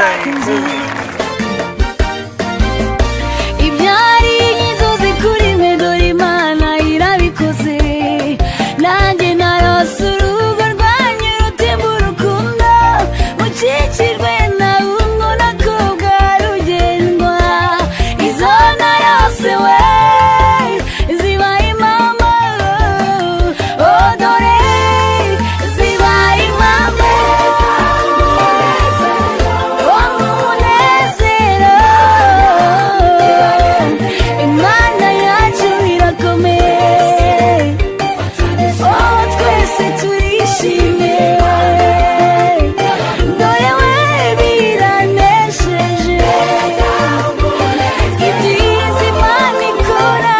I can do. Ibyari inzozi kuri mwe, dore Imana irabikoze. Nanjye narose urugo rwanyu rutemba urukundo, mukikirwe na hungu n'akobwa rugendwa. Izo narose we zibaye impamo, oh, dore zibaye impamo. Oh, umunezero, Imana yacu irakomeye. Oh, twese turishimye, dore we biranesheje. Ibyiza Imana ikora.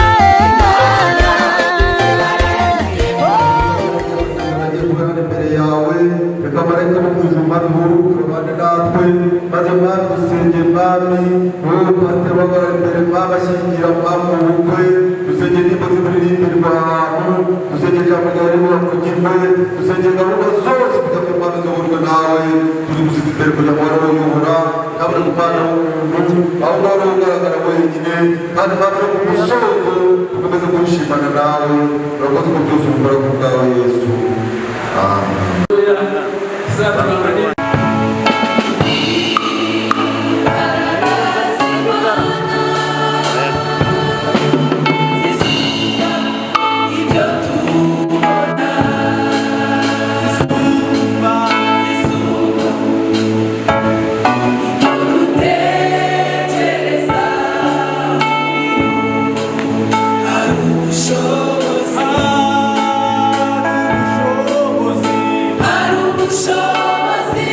Bagiye kubana imbere yawe, reka marayika bo mu ijuru, Mwami, bururuke babane natwe. Maze Mwami, dusenge Mwami, wowe pasiteri uhagarara imbere Mwami, ashyingira Mwami mu bukwe, dusenge indirimbo z'umuririmbirwa ahantu, dusenge ijambo ryawe rivugirwe, dusenge gahunda zose kugira ngo Mwami ziyoborwe nawe. Tuzigusize imbere kugira ngo wari uyobora, ntabure ku mwana w'umuntu, aho ngaho uri ugaragara wenyine. Kandi Mwami, no ku musozo dukomeze kwishimana nawe. Urakoze ko byose ubikora ku bwawe Yesu, amen. Izaturanga. Ibyo tubona zisumba, zisumba ibyo dutekereza. Hari ubushobozi, hari ubushobozi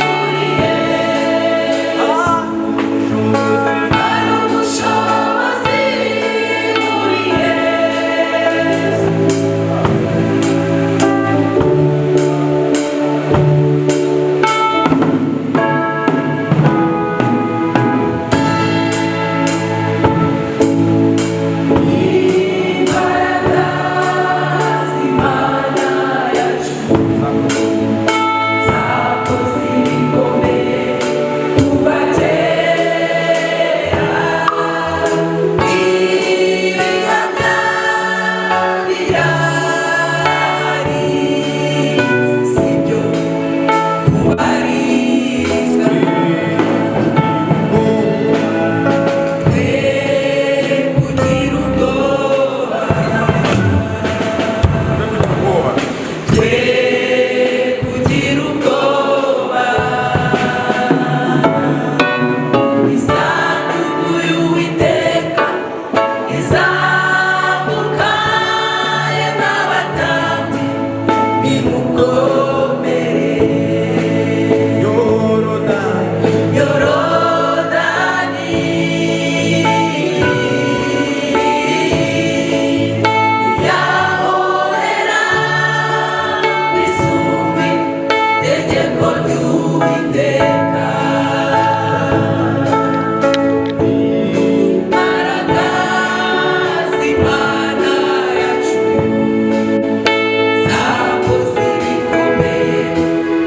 muri Yesu, hari ubushobozi muri Yesu. Imbaraga z'Imana yacu zakoze ibikomeye kuva kera, ibihamya birahari, sibyo kubarizwa. Twe kugira ubwoba, twe kugira ubwoba. Isanduku y'Uwiteka izamuka n'abatambyi, nimukomere. Yorodani yahorera isumbi tegeko ry'Uwiteka. Imbaraga z'Imana yacu zakoze ibikomeye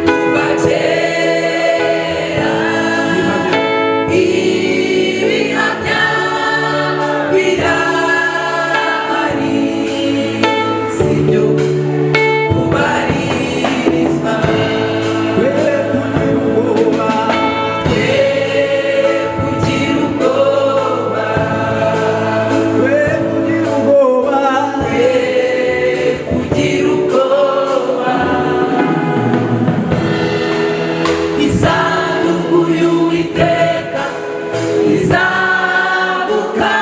kuva kera, ibihamya birahari, sibyo kubarizwa. Twe kugira ubwoba, twe kugira ubwoba. Isanduku y'Uwiteka izamuka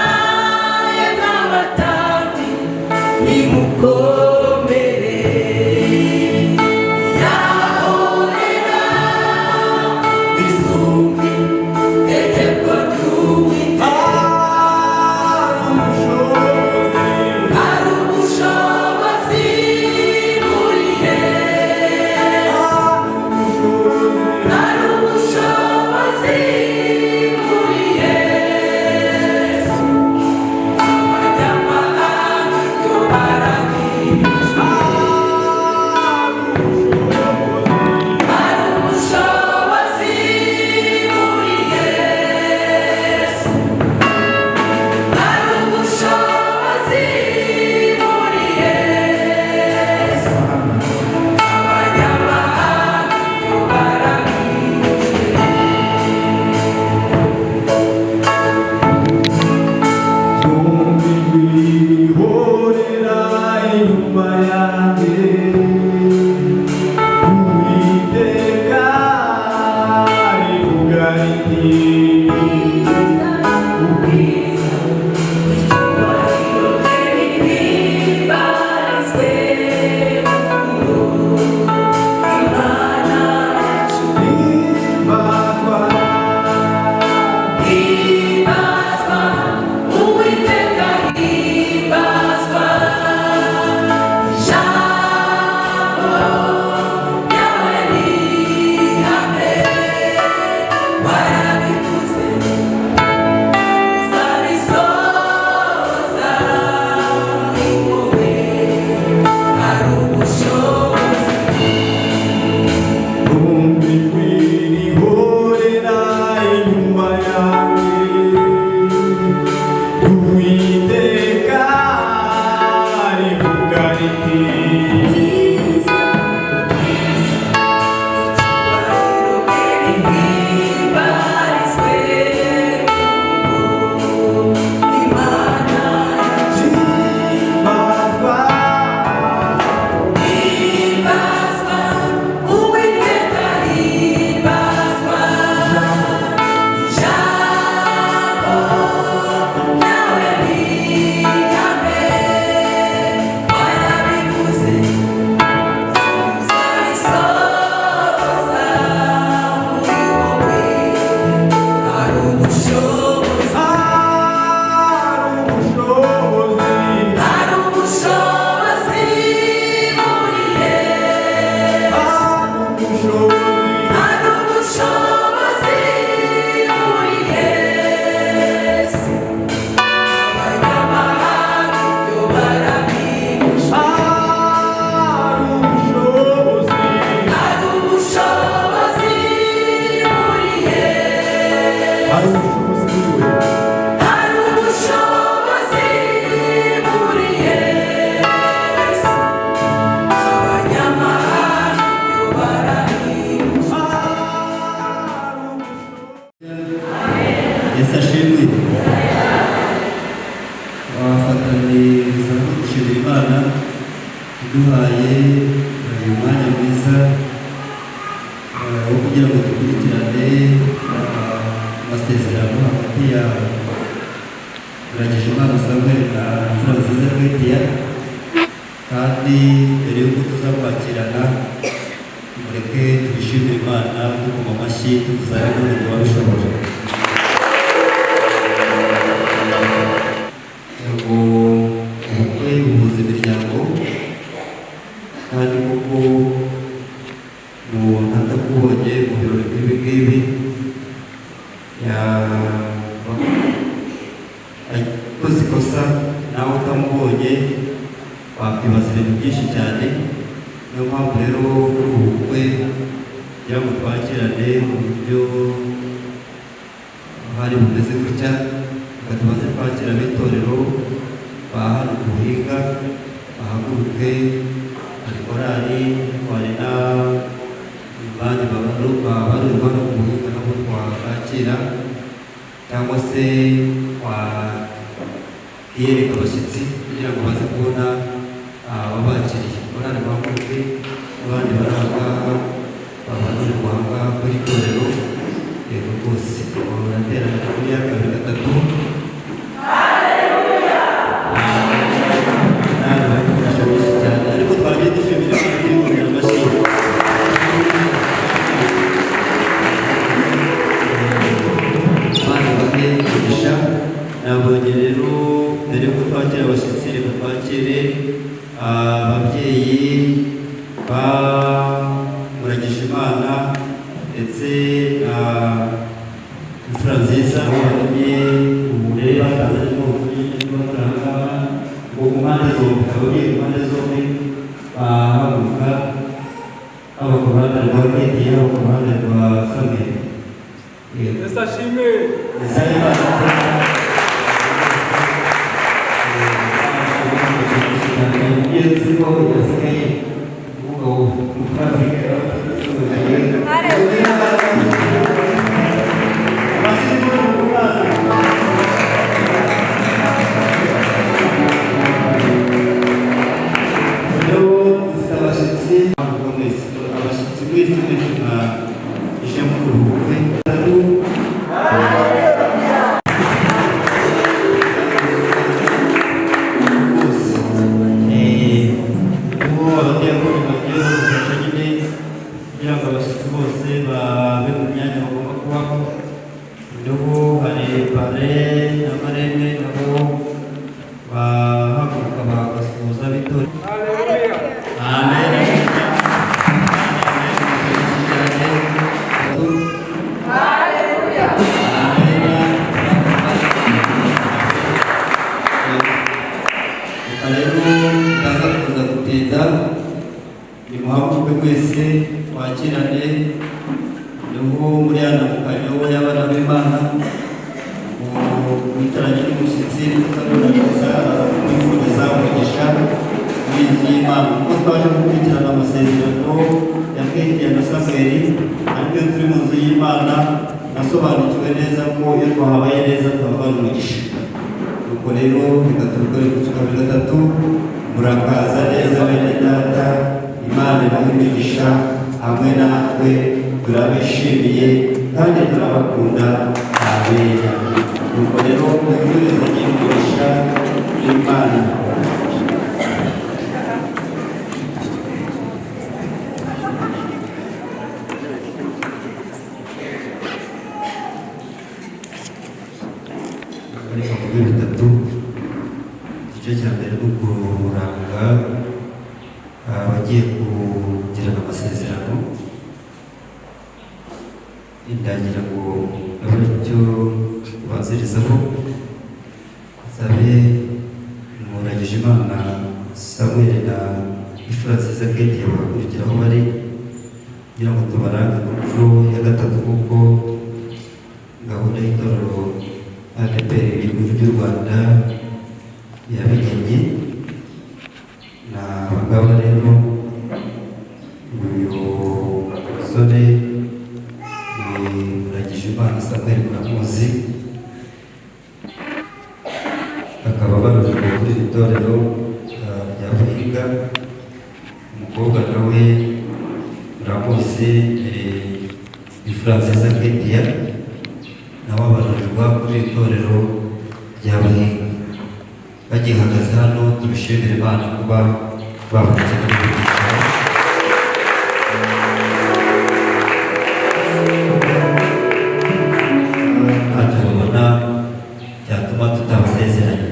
n'abatambyi, nimukomere. Yahorera isumbi tegeko ry'Uwiteka. Hari ubushobozi muri Yesu, hari ubushobozi muri Yesu. Abanyamahanga byo barabishwe. Hari ubushobozi Yesu ashimwe. Twafatanyiriza no gushimira Imana iduhaye uyu mwanya mwiza wo kugira ngo dukurikirane amasezerano hagati ya Muragijimana Samuel na Mfuranziza Ketia. Kandi mbere y'uko tuza kwakirana, mureke tubishimire Imana dukoma amashyi, tuvuza impundu ngo babishobora. Ngo ubukwe buhuza imiryango, kandi koko umuntu atakubonye mu birori nk'ibi ngibi yaba akoze ikosa, nawe utamubonye wakwibaza ibintu byinshi cyane. Niyo mpamvu rero kuri ubu bukwe kugira ngo twakirane mu buryo hari bumeze gutya, reka tubanze twakira ab'itorero ba hano ku Buhinga bahaguruke. Hari korali, hari n'abandi babarirwa no ku Buhinga, nabo twakira cyangwa se twakiyereka abashyitsi kugira ngo baze kubona ababakiriye. Korali bahaguruke n'abandi bari aha ngaha babarirwa aha ngaha kuri itorero. Yego rwose, uratera haleluya kabiri, gatatu. Nawe barikoresha byinshi cyane, ariko twagiye dushimira Imana turi amashyi. Imana ibahe umugisha. Nabonye rero mbere yuko twakira abashyitsi, reka twakire ababyeyi ba Muragijimana ndetse na Imfura Nziza, aho batumye uburere batanze n'ubutumye niba turi aha ngaha ngo ku mpande zombi, ababyeyi ku mpande zombi bahaguruka, haba ku ruhande rwa Keti, haba ku ruhande rwa Samweli. Yego. Yesu ashimwe. Abashyitsi mwese mwese mwaje muri ubu bukwe. Rwose ubu abadiyakoni bagiye badufasha nyine kugira ngo abashyitsi bose babe mu myanya bagomba kubamo. Noneho hari pare na marene, nabo bahaguruka bagasuhuza ab'itorero. Haleluya. Amen. Reka rero ndaza kuza gutinda, nimuhaguruke mwese twakirane. Niho muri ya ndamukanyo y'abana b'Imana wicaranye n'umushyitsi utamurangiza, araza kumwifuriza umugisha muri iyi nzu y'Imana, kuko twaje gukurikirana amasezerano ya Ketia na Samweli. Ariko iyo turi mu nzu y'Imana nasobanukiwe neza ko iyo twahabaye neza tuhavana umugisha. Nuko rero reka tubikore ku kabiri, gatatu. Murakaza neza bene data, Imana ibahe imigisha hamwe natwe, turabishimiye kandi turabakunda. Amen. Nuko rero mwifurizanye umugisha w'Imana. Reka mvuge bitatu. Igice cya mbere ni ukuranga abagiye kugirana amasezerano. Ndagira ngo abe aricyo tubanzirizaho. Nsabe Muragijimana Samuel na Imfura Nziza Ketia bagakurikira aho bari kugira ngo tubarange ku nshuro ya gatatu, kuko gahunda y'itorero ADEPR ibihugu by'u Rwanda yabigennye. Na abangaba rero, uyu musore ni Muragijimana Samuel, muramuzi. iri torero rya Buhiga. Umukobwa nawe muramuzi, ni Francis Ketia, nawe abarirwa kuri iri torero rya Buhiga. Bagihagaze hano, tubishimire Imana kuba babonetse muri ibi byicaro. Ntacyo babona cyatuma tutabasezeranya.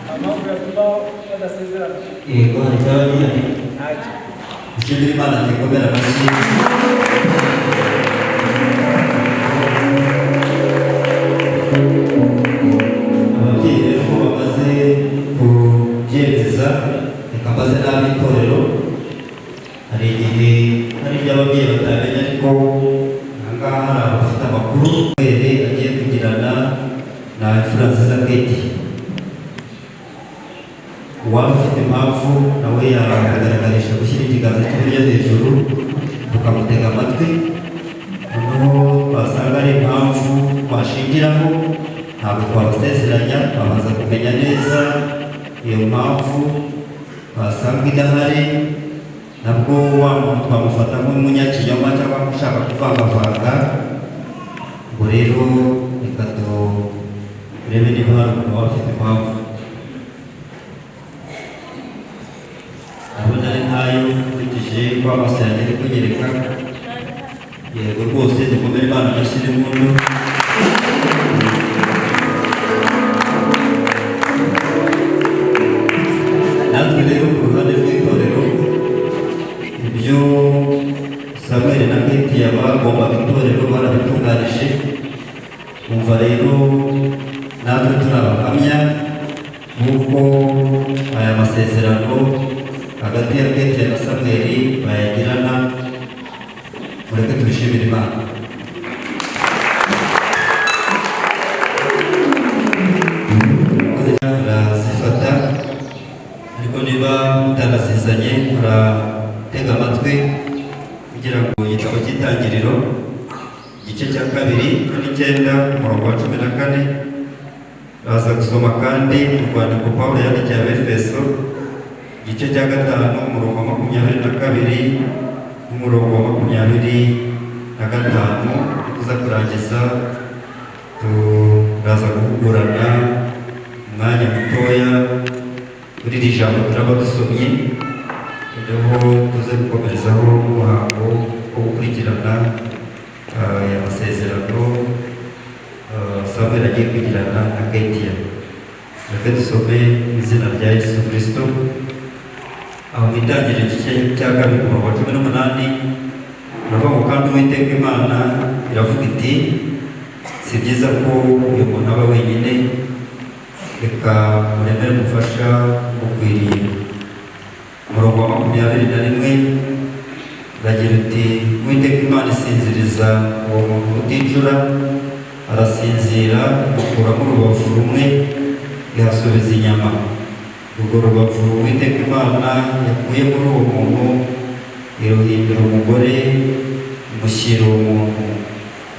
Impamvu yatuma badasezerana? Yego, hari icyaba gihari? Ntacyo. Dushimire Imana, tuyikomere amashyi. Ababyeyi rero ko bamaze kubyemeza, reka mbaze n'ab'itorero. Hari igihe hari ibyo ababyeyi batamenya, ariko aha ngaha hari abafite amakuru. Mbere agiye kugirana na Francis Keti, uwaba ufite impamvu nawe yagaragarisha gushyira ikiganza cy'iburyo hejuru, tukamutega amatwi. Noneho twasanga ari impamvu twashingiraho, ntabwo twabasezeranya, twabanza kumenya neza iyo mpamvu. Twasanga idahari, nabwo wa muntu twamufata nk'umunyakinyoma cyangwa ushaka kuvangavanga. Ubwo rero reka turebe niba hari umuntu waba ufite impamvu. Ndabona ari ntayo, nkurikije uko amaso yanjye ari kunyereka. Yego rwose, dukomere Imana amashyi n'impundu. Natwe rero ku ruhande rw'itorero, ibyo Samuel na Ketiya bagombaga itorero barabitunganije. Umva rero, natwe turi abahamya nk'uko aya masezerano hagati ya Ketiya na Samuel bayagirana. Mureke tubishimire Imana. Murazifata, ariko niba mutanasizanye muratega amatwi kugira ngo igitabo cy'Itangiriro, igice cya 2 9, umurongo wa 14. Baza gusoma kandi urwandiko Pawulo yandikiye Abefeso, igice cya 5, umurongo wa 22 n'umurongo wa 25. Tuza kurangiza, turaza guhugurana umwanya mutoya kuri iri jambo turaba dusomye, noneho tuze gukomerezaho n'umuhango wo gukurikirana aya masezerano Samuel agiye kugirana na Ketiya. Reka dusome mu izina rya Yesu Kristo. Aho mu Itangiriro, igice cya 2, umurongo wa 18, uravuga ngo: "Kandi Uwiteka Imana iravuga iti: Si byiza ko uyu muntu aba wenyine, reka muremere umufasha umukwiriye." Umurongo wa 21 uragira uti: "Uwiteka Imana isinziriza uwo muntu uticura, arasinzira, akuramo urubavu rumwe, ihasubiza inyama. Urwo rubavu Uwiteka Imana yakuye muri uwo muntu iruhindura umugore, imushyira uwo muntu.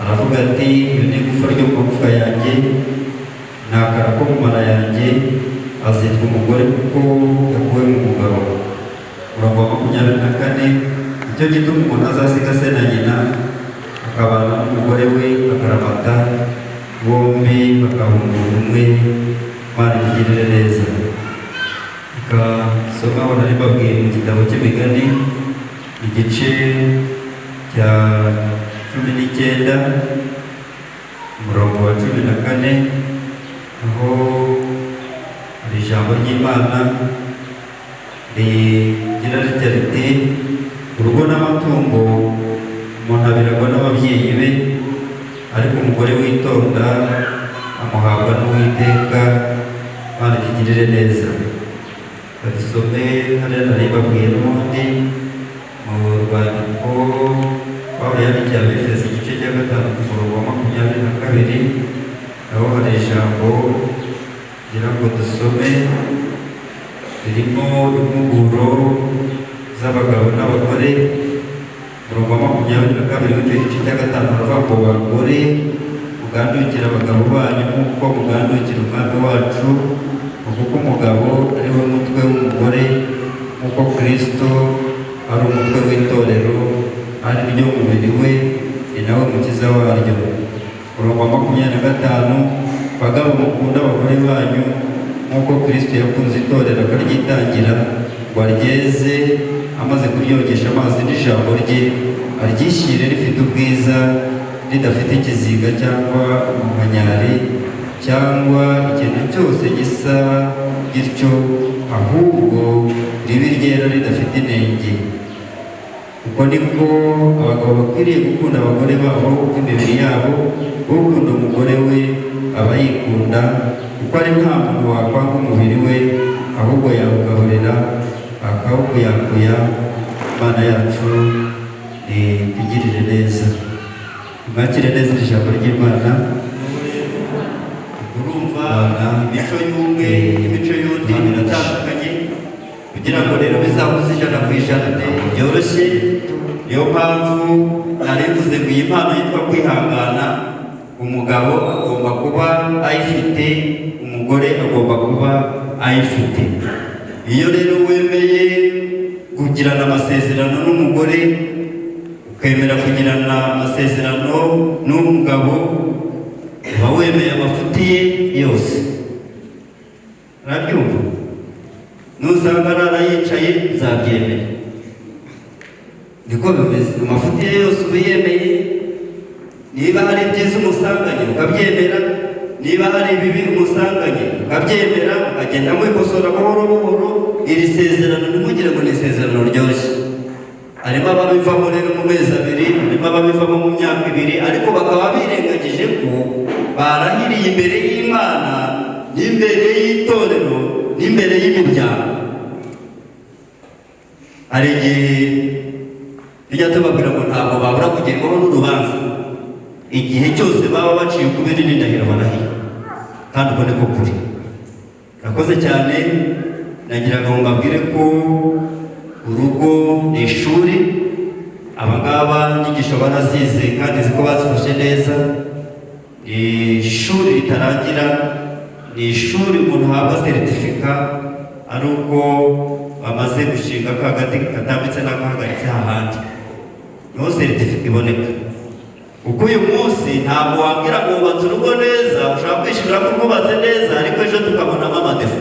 Aravuga ati: Iyo ni igufa ryo mu magufwa yanjye, ni akara ko mu mara yanjye, azitwa umugore kuko yakuwe mu mugabo." Umurongo wa 24: "Nicyo gituma umuntu azasiga se na nyina, akabana n'umugore we akaramata, bombi bakaba umuntu umwe." Imana itugirire neza. Reka dusome aho nari mbabwiye mu gitabo cy'Imigani, igice cya 19, umurongo wa 14, aho hari ijambo ry'Imana rigira ritya riti: "Urugo n'amatungo umuntu abiragwa n'ababyeyi be, ariko umugore witonda amuhabwa n'Uwiteka." Imana itugirire neza. Badusome hariya nari mbabwiye n'ubundi mu rwandiko Pawulo yandikiye Abefeso, igice cya 5, ku murongo wa 22, naho hari ijambo ngira ngo dusome ririmo impuguro z'abagabo n'abagore. Umurongo wa 22 w'icyo gice cya 5 haravuga ngo: "Bagore, Mugandukire abagabo banyu nk'uko mugandukira Umwami wacu, kuko umugabo ari we mutwe w'umugore, nk'uko Kristo ari umutwe w'itorero, ari ryo mubiri we, ni nawe mukiza waryo. Umurongo wa 25: Bagabo, mukunda abagore banyu nk'uko Kristo yakunze itorero akaryitangira, ngo aryeze amaze kuryogesha amazi n'ijambo rye, aryishyire rifite ubwiza, ridafite ikizinga cyangwa umunkanyari cyangwa ikintu cyose gisa gityo, ahubwo ribe ryera ridafite inenge. Uko niko abagabo bakwiriye gukunda abagore babo nk'imibiri yabo. Ukunda umugore we aba yikunda, kuko ari nta muntu wakwanga umubiri we, ahubwo yawugaburira akawukuyakuya. Imana yacu itugirire neza, mwakire neza iri jambo ry'Imana. Urumva, imico y'umwe n'imico y'undi biratandukanye. Kugira ngo rero bizahuze 100% byoroshye. Niyo mpamvu nari mvuze ngo iyi mpano yitwa kwihangana, umugabo agomba kuba ayifite, umugore agomba kuba ayifite. Iyo rero wemeye kugirana amasezerano n'umugore, ukemera kugirana amasezerano n'umugabo, uba wemeye amafuti ye yose. Urabyumva? Nusanga arara yicaye, uzabyemera, niko bimeze. Amafuti ye yose uba uyemeye. Niba hari ibyiza umusanganye, ukabyemera. Niba hari ibibi umusanganye, ukabyemera, ukagenda mwikosora buhoro buhoro. Iri sezerano, ntimugire ngo ni isezerano ryoroshye. Harimo ababivamo rero mu mezi 2, harimo ababivamo mu myaka 2, ariko bakaba birengagije ko barahiriye imbere y'Imana n'imbere y'itorero n'imbere y'imiryango. Hari igihe tujya tubabwira ngo ntabwo babura kugerwaho n'urubanza igihe cyose baba baciye ukubiri n'indahiro barahiye, kandi ubwo niko kuri. Urakoze cyane. Nagira ngo mbabwire ko urugo ni ishuri. Aba ngaba inyigisho barazize kandi nzi ko bazifashe neza. Ni ishuri ritarangira, ni ishuri umuntu ahabwa seritifika ari uko bamaze gushinga ka gati katambitse n'akahagaritse hahandi, niho seritifika iboneka. Kuko uyu munsi ntabwo wabwira ngo wubatse urugo neza, ushobora kwishimira ko rwubatse neza, ariko ejo tukabonamo amadefo.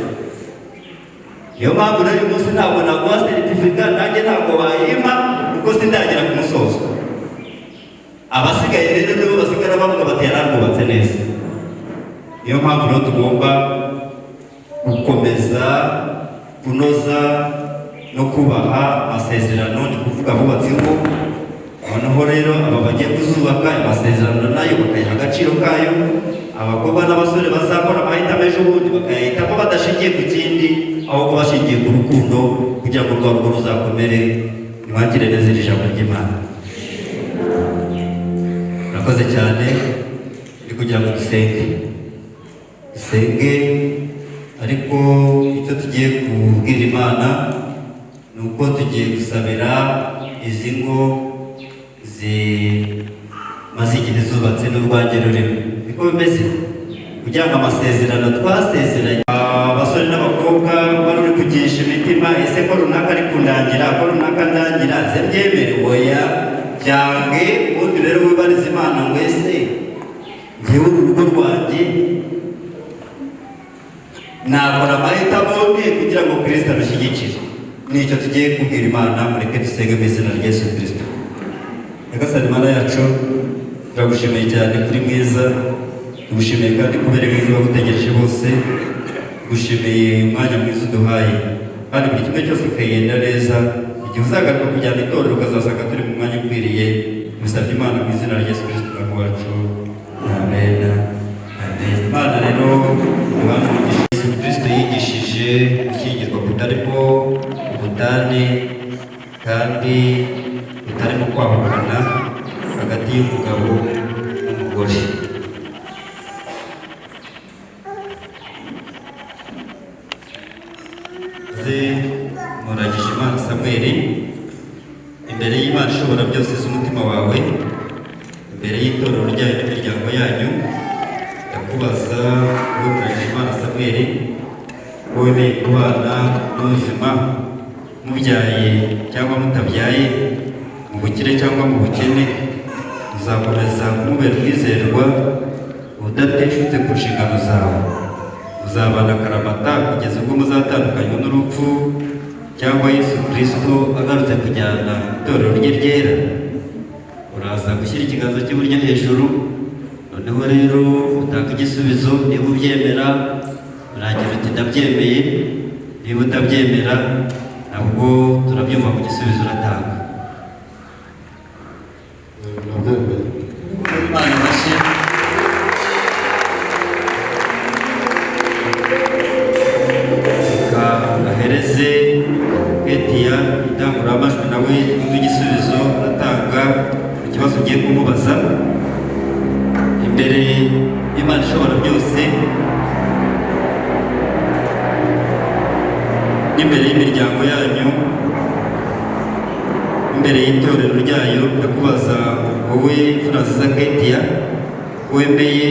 Niyo mpamvu rero uyu munsi ntabwo naguha seritifika, nanjye ntabwo bayimpa, kuko sindagera ku musozo. Abasigaye rero nibo basigara bavuga bati yararwubatse neza. Niyo mpamvu rero tugomba gukomeza kunoza no kubaha amasezerano, ni kuvuga abubatse ingo. Noneho rero aba bagiye kuzubaka, amasezerano nayo bakayaha agaciro kayo. Abakobwa n'abasore bazakora amahitamo ejo bundi bakayahitamo badashingiye ku kindi, ahubwo bashingiye ku rukundo, kugira ngo urwa rugo ruzakomere. Nimwakire neza iri jambo ry'Imana. Murakoze cyane. Ni kugira ngo dusenge, dusenge. Ariko icyo tugiye kubwira Imana ni uko tugiye gusabira izi ngo zimaze igihe zubatse n'urwange rurimo. Niko bimeze, kugira ngo amasezerano twasezeranye, abasore n'abakobwa wari uri kugisha imitima, ese ko runaka ari kundangira, ko runaka ndangira, ze byemere? Oya, byange. Ubundi rero wibariza Imana ngo ese ngewe uru rugo rwanjye nakora amahitamo nte kugira ngo Kirisito arushyigikire? Nicyo tugiye kubwira Imana. Mureke dusenge mu izina rya Yesu Kirisito. Nyagasani Imana yacu, turagushimiye cyane kuri mwiza, tugushimiye kandi kubera mwiza bagutegereje bose, tugushimiye umwanya mwiza uduhaye, kandi buri kimwe cyose kikagenda neza. Igihe uzagaruka kujyana itorero, ukazasanga turi mu mwanya ukwiriye. Bisabye Imana mu izina rya Yesu Kirisito Umwami wacu, amen, amen. Imana rero ibahe umugisha. Yesu Kirisito yigishije gushyingirwa kutarimo ubutane kandi kutarimo kwahukana hagati y'umugabo n'umugore. Ze Muragijimana Samweli, imbere y'Imana ishobora byose z'umutima wawe imbere Imbere y'itorero ryanyu n'imiryango yanyu, ndakubaza wowe Muragijimana Samuel, wemeye kubana n'ubuzima, mubyaye cyangwa mutabyaye, mu bukire cyangwa mu bukene, uzakomeza kumubera umwizerwa udateshutse ku nshingano zawe, uzabana akaramata kugeza ubwo muzatandukanywa n'urupfu cyangwa Yesu Kristo agarutse kujyana itorero rye ryera? Uraza gushyira ikiganza cy'iburyo hejuru, noneho rero utanga igisubizo. Niba ubyemera uragira uti ndabyemeye, niba utabyemera nabwo turabyumva mu gisubizo uratanga. Ndabyemeye. Imana amashyi. Reka ahereze Ketiya indangururamajwi, nawe twumve igisubizo aratanga ku kibazo ugiye kumubaza. Imbere y'Imana ishobora byose n'imbere y'imiryango yanyu, imbere y'itorero ryayo, ndakubaza wowe Francis Ketiya, wemeye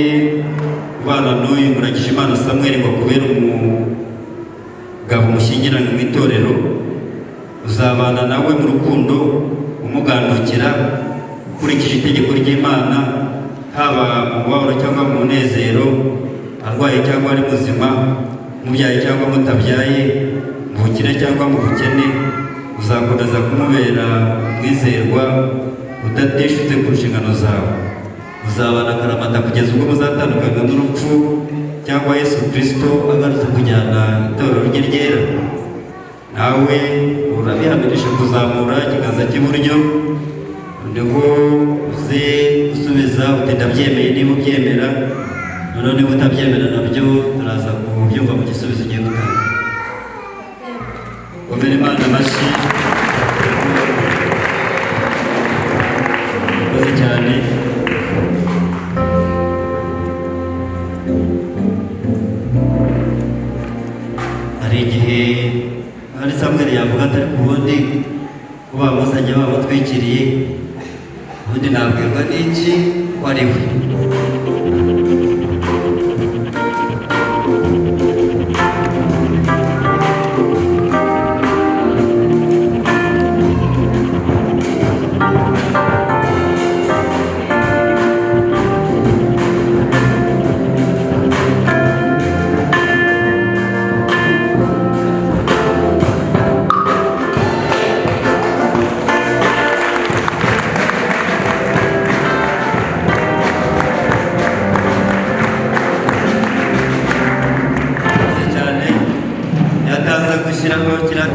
kubana n'uyu Muragijimana Samuel ngo akubere umugabo mushyingiranywe mu itorero, uzabana nawe mu rukundo, umugandukira ukurikije itegeko ry'Imana, haba mu mubabaro cyangwa mu munezero, arwaye cyangwa ari muzima, mubyaye cyangwa mutabyaye, mu bukire cyangwa mu bukene, uzakomeza kumubera umwizerwa udateshutse ku nshingano zawe, uzabana akaramata kugeza ubwo muzatandukanywa n'urupfu cyangwa Yesu Kristo agarutse kujyana itorero rye ryera? Nawe urabihamirisha kuzamura ikiganza cy'iburyo, noneho uze gusubiza uti ndabyemeye niba ubyemera, noneho niba utabyemera nabyo turaza kubyumva mu gisubizo ugiye gutanga. Komera Imana amashyi. Murakoze cyane. Hari igihe hari Samuel yavuga atari ku bundi ko bamuzanye bamutwikiriye, ubundi nabwirwa n'iki ko ari we? Murakoze cyane. Yataza gushyiraho kiriya.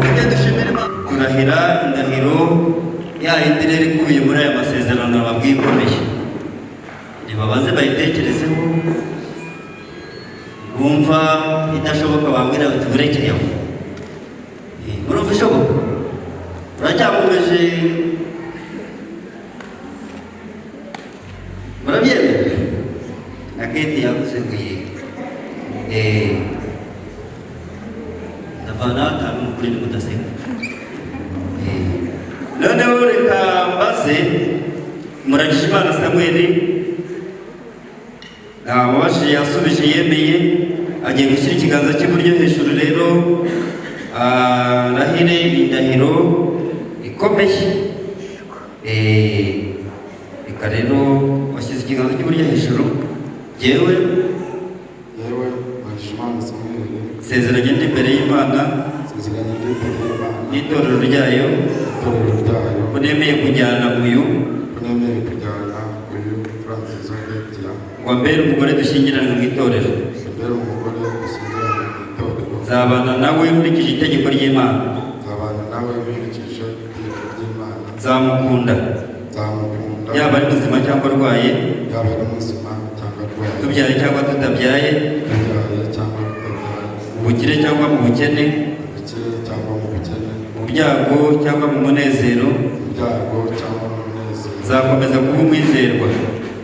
Twebwe dushimira Imana. Kurahira indahiro ya yindi rero ikubiye muri aya masezerano babwiye ikomeye, nibabanze bayitekerezeho, bumva idashoboka bambwira bati burekeyeho. Murumva ishoboka? Uracyakomeje? Murabyemera? Na Keti yavuze ngo yego. Ndavana akantu n'ukuri nimudaseka. Noneho reka mbaze Muragijimana Samuel, namubajije yasubije yemeye, agiye gushyira ikiganza cy'iburyo hejuru rero arahire indahiro ikomeye. Reka rero washyize ikiganza cy'iburyo hejuru, jyewe Yewe Muragijimana Samuel, nsezeranye ndi imbere y'Imana nsezeranye ndi imbere y'Imana n'itorero ryayo itorero ryayo ko nemeye kujyana uyu ko nemeye kujyana uyu Francis Ketia ngo ambere umugore dushyingiranwe mu itorero, mbere umugore dushyingiranywe mu itorero, nzabana nawe nkurikije itegeko ry'Imana, nzabana nawe nkurikije itegeko ry'Imana, nzamukunda nzamukunda yaba ari muzima cyangwa arwaye, yaba ari muzima cyangwa arwaye, tubyaye cyangwa tutabyaye, tubyaye cyangwa tutabyaye, mu bukire cyangwa mu bukene, mu bukire cyangwa mu bukene, mu byago cyangwa mu munezero, mu byago cyangwa mu munezero, nzakomeza kuba umwizerwa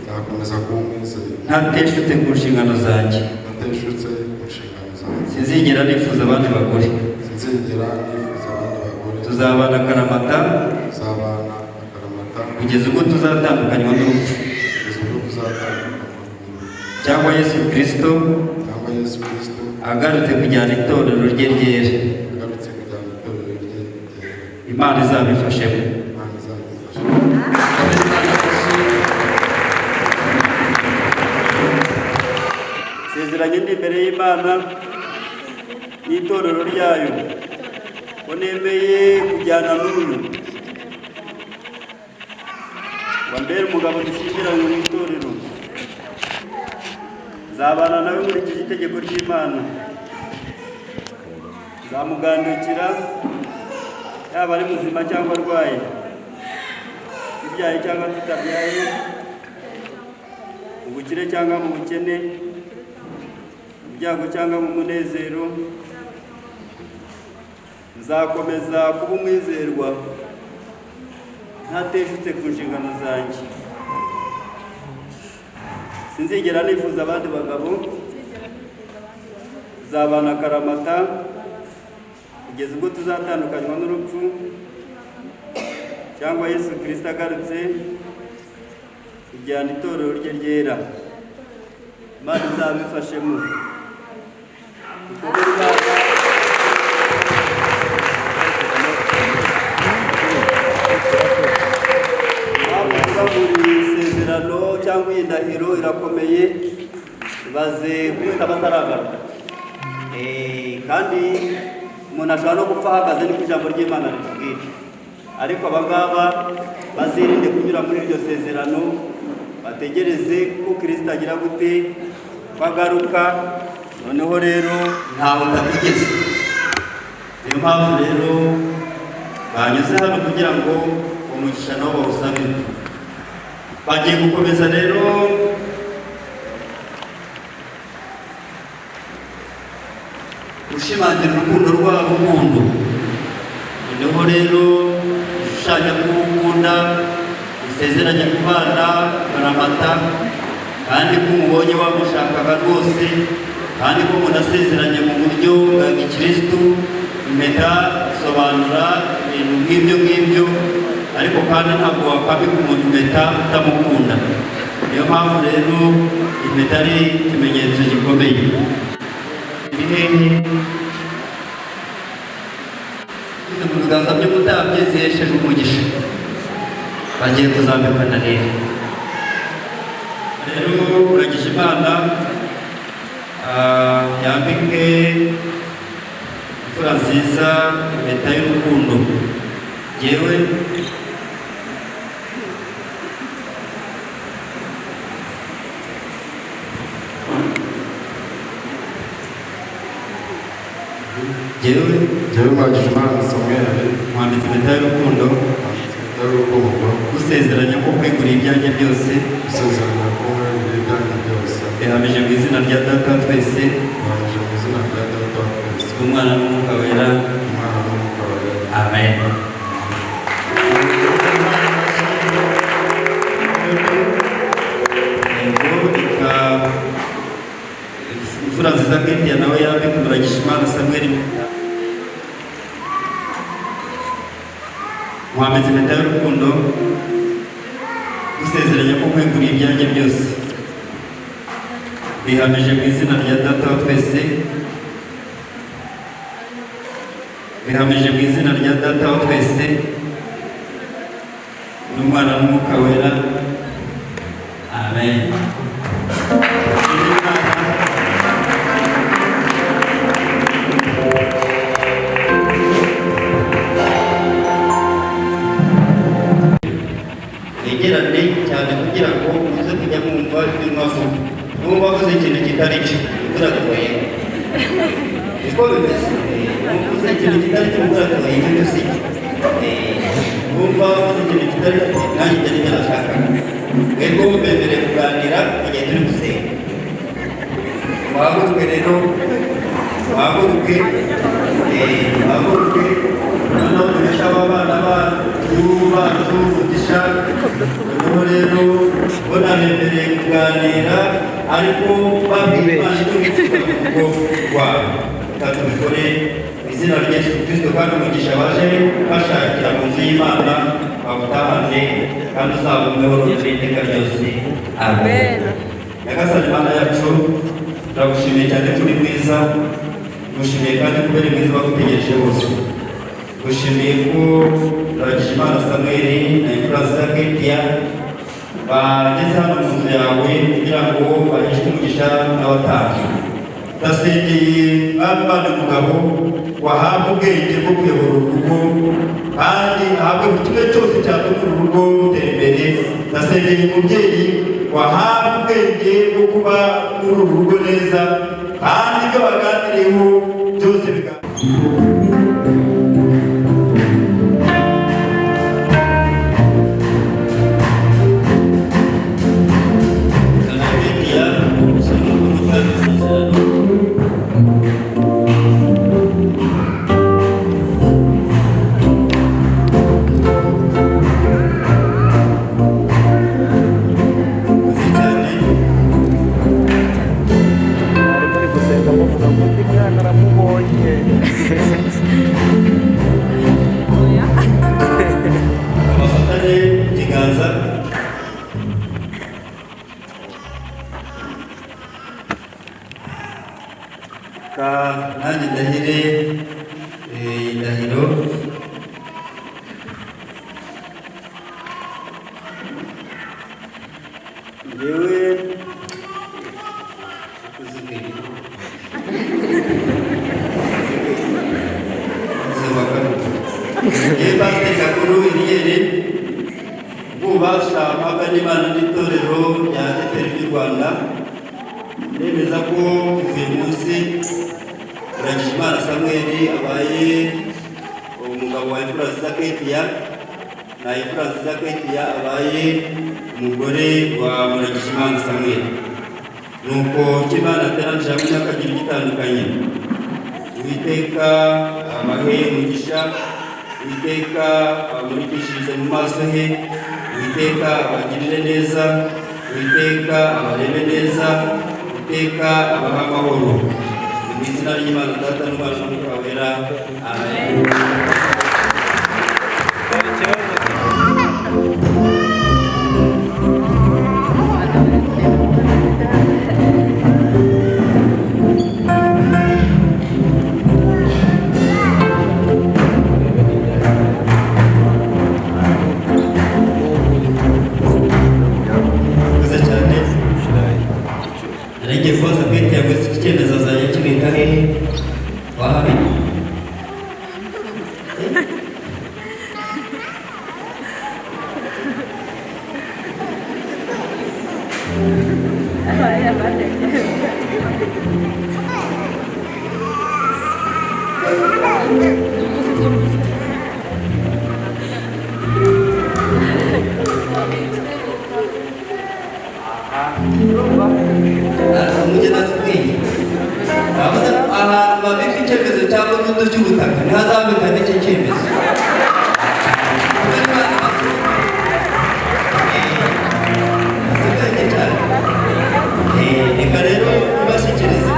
nzakomeza kuba umwizerwa ntateshutse ku nshingano zanjye. ntateshutse ku inshingano zanjye. Sinzigera nifuza abandi bagore. Sinzigera nifuza abandi bagore. Tuzabana akaramata. Tuzabana akaramata. Kugeza ubwo tuzatandukanywa n'urupfu. Kugeza ubwo tuzatandukanywa cyangwa Yesu Kirisito cyangwa Yesu Kirisito agarutse kujyana itorero rye ryera. Agarutse kujyana itorero rye ryera. Imana izabifashemo. Imana izabifashe. Sezeranye ndi imbere y'Imana n'itorero ryayo ko nemeye kujyana n'uyu ngo mbere umugabo dushyingiranywe mu itorero. Nzabana nawe nkurikije itegeko ry'Imana. Nzamugandukira yaba ari muzima cyangwa arwaye, tubyaye cyangwa tutabyaye, mu bukire cyangwa mu bukene, mu byago cyangwa mu munezero. Nzakomeza kuba umwizerwa ntateshutse ku nshingano zanjye. Sinzigera nifuza abandi bagabo. Tuzabana akaramata kugeza ubwo tuzatandukanywa n'urupfu cyangwa Yesu Kirisito agarutse kujyana itorero rye ryera. Imana izabifashemo. Dukomere Imana. Impamvu tuba buri isezerano cyangwa iyi ndahiro irakomeye, ibaze Kirisito aba ataragaruka. Kandi umuntu ashobora no gupfa ahagaze, niko ijambo ry'Imana ritubwira. Ariko aba ngaba bazirinde kunyura muri iryo sezerano, bategereze ko Kirisito agira gute, ko agaruka. Noneho rero ntawe utakugeze. Niyo mpamvu rero banyuze hano kugira ngo uwo mugisha nabo bawusabe. Bagiye gukomeza rero gushimangira urukundo rwabo urukundo. Noneho rero ishushanya ko ukunda, usezeranya kubana karamata, kandi ko umubonye wamushakaga rwose, kandi ko munasezeranye mu buryo bwa gikirisitu. Impeta isobanura ibintu nk'ibyo ngibyo, ariko kandi ntabwo wakwambika umuntu impeta utamukunda. Niyo mpamvu rero impeta ari ikimenyetso gikomeye. Iri hehe? Izi mu biganza by'umutambyi zihesheje umugisha. Bagiye kuzambikana rero. Rero uragisha Imana yambike imfura nziza impeta y'urukundo. Jyewe jyewe Jyewe Muragijimana Samuel, nkwambitse impeta y'urukundo, nkwambitse impeta y'urukundo, gusezeranya ko kwegurira ibyanjye byose, gusezeranya ko nkweguriye ibyanjye byose, bihamije mu izina rya Data wa twese, bihamije mu izina rya Data wa twese, Umwana n'Umwuka Wera. Umwana n'Umwuka Wera. Amen. Yego, reka imfura nziza Ketia nawe yambike Muragijimana Samuel impeta. Nkwambitse impeta y'urukundo, gusezeranya ko kweguriye ibyanjye byose, bihamije mu izina rya Data wa twese, bihamije mu izina rya Data wa twese n'Umwana n'Umwuka Wera. Amen. Mwegerane cyane kugira ngo muze kujya mwumva ibyo mwavuga. N'ubu wavuze ikintu kitari cyo, uragoye. Niko bimeze. Uvuze ikintu kitari cyo, uragoye, icyo si cyo. Numva wavuze ikintu kitari cyo, nanjye ibyo nibyo nashakaga. Mwebwe mubemereye kuganira igihe turi gusenga. Muhaguruke rero, muhaguruke, muhaguruke, noneho duheshe aba bana bacu bacu umugisha. Noneho rero Bo nabemereye kuganira ariko babwiye Imana icyo bifuza mu rugo rwabo. Reka tubikore mu izina rya Yesu Kristo, kandi umugisha baje bashakira mu nzu y'Imana bawutahane, kandi uzabumweho n'iteka ryose. Amen. Nyagasani Mana yacu, turagushimiye cyane ko uri mwiza, tugushimiye kandi kubera mwiza bagutegereje bose. Tugushimiye ko Ndagijimana Samuel na Ifurasa Ketia bageze hano mu nzu yawe kugira ngo baheshwe umugisha n'abatambyi. Ndasengeye mwami Imana umugabo wahabwa ubwenge bwo kuyobora urugo, kandi ahabwe buri kimwe cyose cyatuma uru rugo rutera imbere. Ndasengeye umubyeyi wahabwa ubwenge bwo kuba muri uru rugo neza, kandi ibyo baganiriyeho byose biga. Muri gusenga muvuga ngo undi mwana aramubonye. Abafatane ikiganza. Ka nanjye ndahire indahiro. Njyewe uzibwira Yewe Pasiteri Gakuru Eliyeri, ububasha mpabwa n'Imana n'itorero rya ADEPR ry'u Rwanda, nemeza ko kuva uyu munsi Ndagijimana Samuel abaye umugabo wa Ifurasiza Ketia, na Ifurasiza Ketia abaye umugore wa Muragijimana Samuel. Nuko icyo Imana ateranije hamwe ntihakagire igitandukanye. Uwiteka abahe umugisha, Uwiteka abamurikishirize mu maso he, Uwiteka abagirire neza, Uwiteka abarebe neza, Uwiteka abahe amahoro. Ni mu izina ry'Imana Data n'Umwana n'Umwuka Wera. Amen. Murakoze cyane. Nari ngiye kubaza Petero ngo iki cyemezo azajya akibika hehe? Wahabika? Umugeni azi ubwenge. Bavuze ahantu babika icyemezo cya burundu cy'ubutaka ntihazabika n'iki cyemezo. Kubera Imana azi ubwenge cyane. Reka rero ubashyikirize.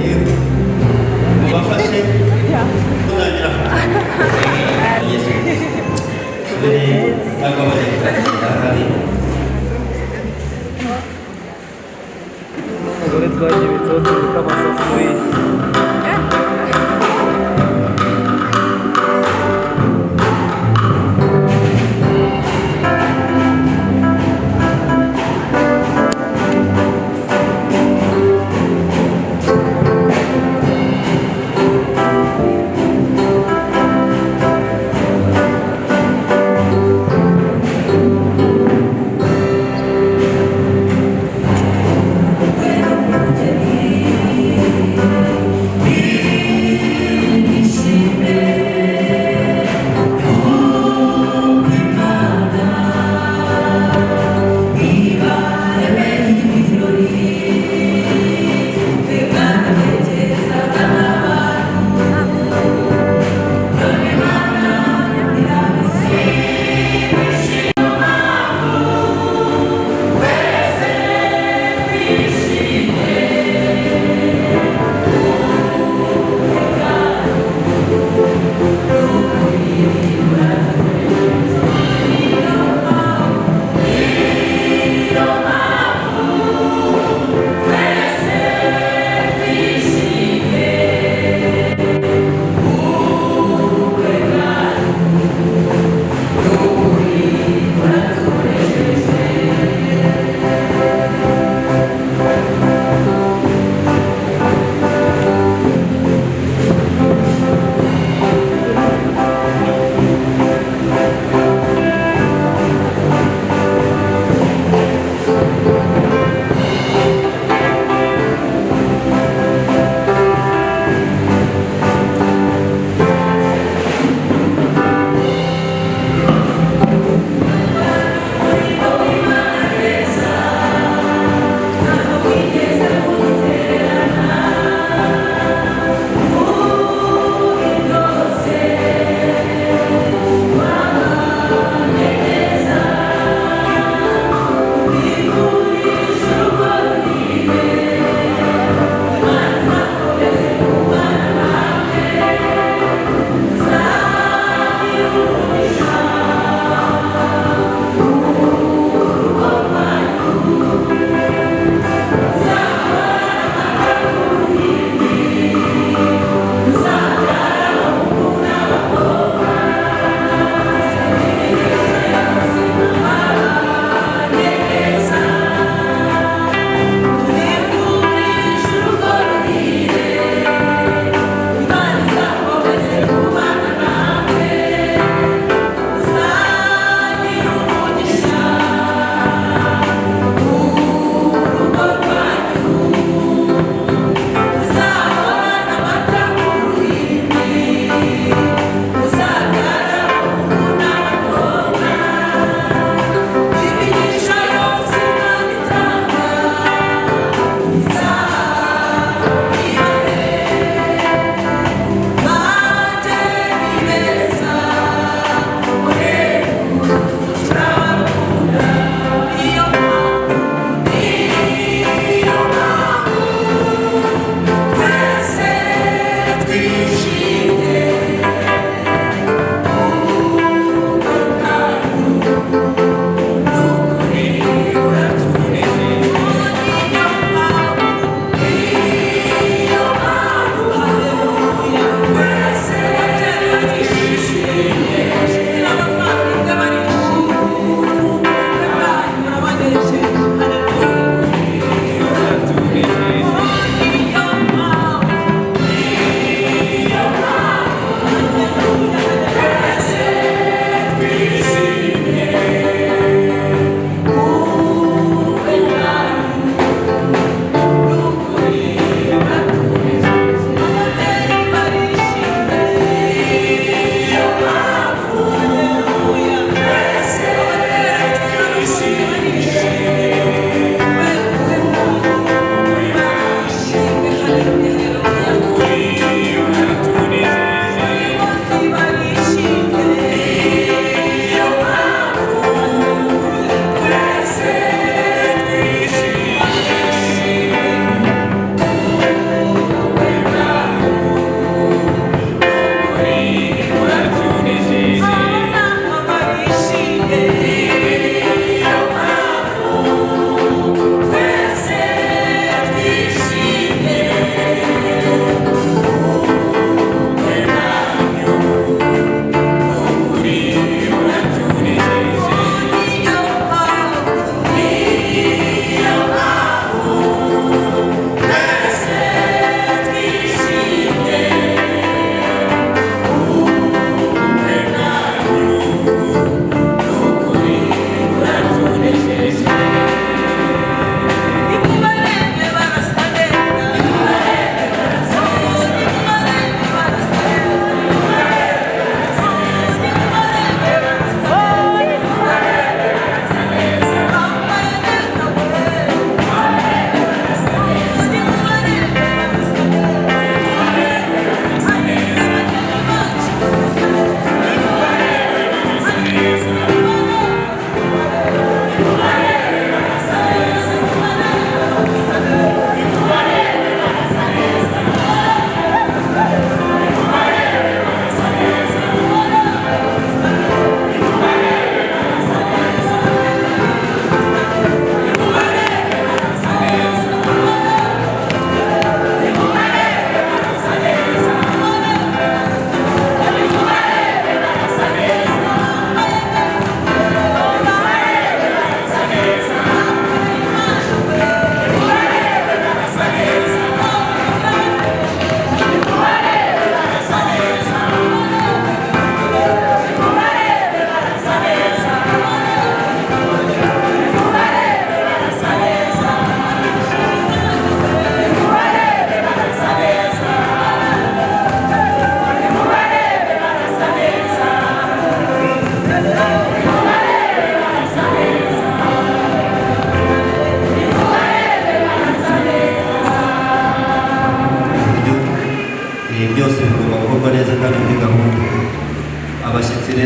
Yego. Mubafashe kuzagira Yesu Kristo. Subire cyangwa bajya hari. Umugore twagibitseho tubika amasafuriya. Amen.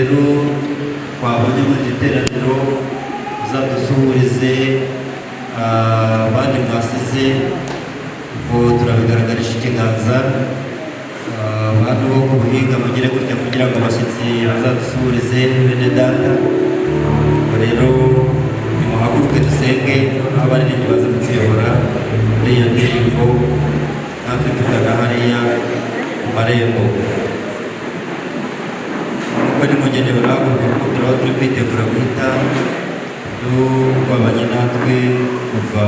rero twabonye muri iri teraniro, uzadusuhurize abandi mwasize, ubwo turabigaragarisha ikiganza. Abantu bo ku buhinga mugire gutya kugira ngo abashyitsi bazadusuhurize bene data. Ubwo rero nimuhaguruke dusenge, noneho abaririmbyi baza kutuyobora muri iyo ndirimbo, natwe tugana hariya ku marembo. Ubwo nimugende barahaguruka kuko turaba turi kwitegura guhita wabanye natwe kuva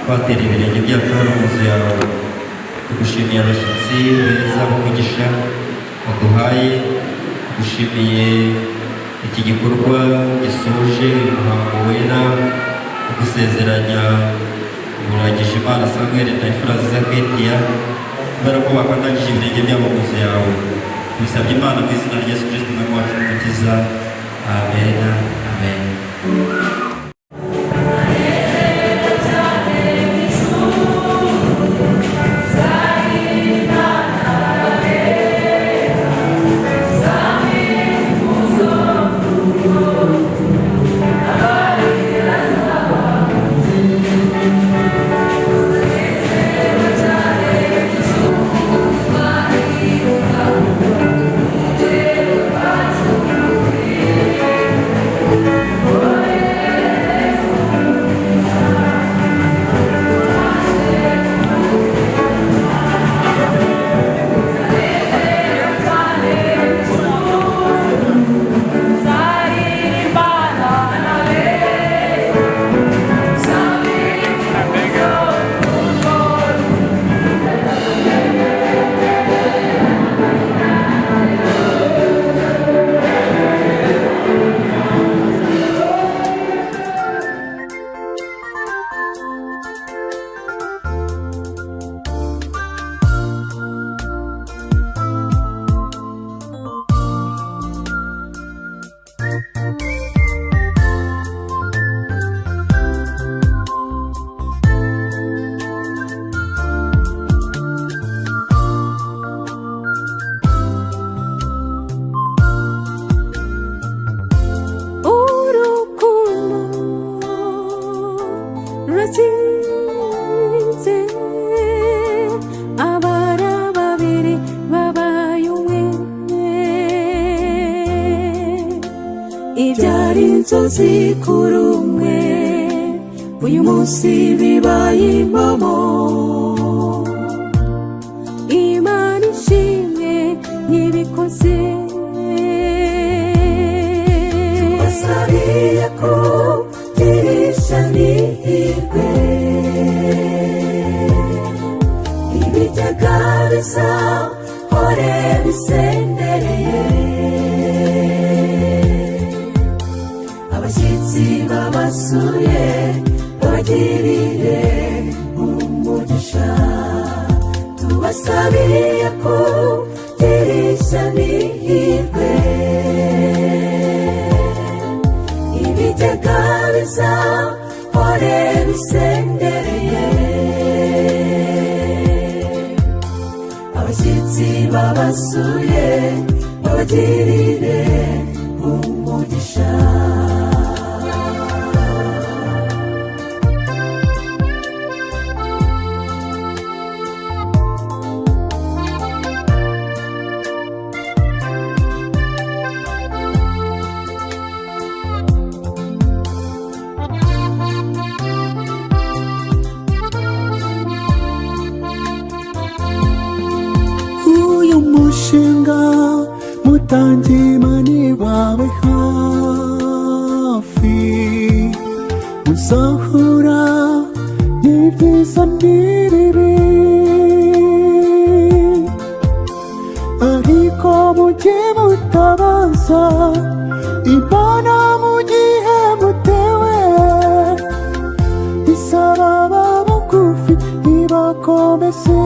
twatera ibirenge byacu hano mu nzu yawe. Tugushimiye abashyitsi beza b'umugisha waduhaye, tugushimiye iki gikorwa gisoje uyu muhango wera wo gusezeranya Muragije Imana Samuel na Imfura Ketiya, kubera ko bakandagije ibirenge byabo mu nzu yawe. Tubisabye Imana mu izina rya Yesu Kristo Umwami wacu n'Umukiza. Amen, amen. Urukundo ruratsinze, abara babiri babaye umwe, ibyari inzozi kuri umwe uyu munsi bibaye impamo. Imana ishimwe ntibikoze. Tubasabiye kugirisha n'ihirwe, ibijyaga bisa hore bisendereye, abashyitsi babasuye babagirire umugisha. Tubasabiye kugirisha n'ihirwe, ibigega bizahore bisendereye, abashyitsi babasuye babagirire umugisha. Uyu mushinga mutangimani wawe hafi, muzahura n'ibyiza n'ibibi, ariko mujye mutabaza Imana mu gihe mutewe, isaraba bugufi ibakomeze.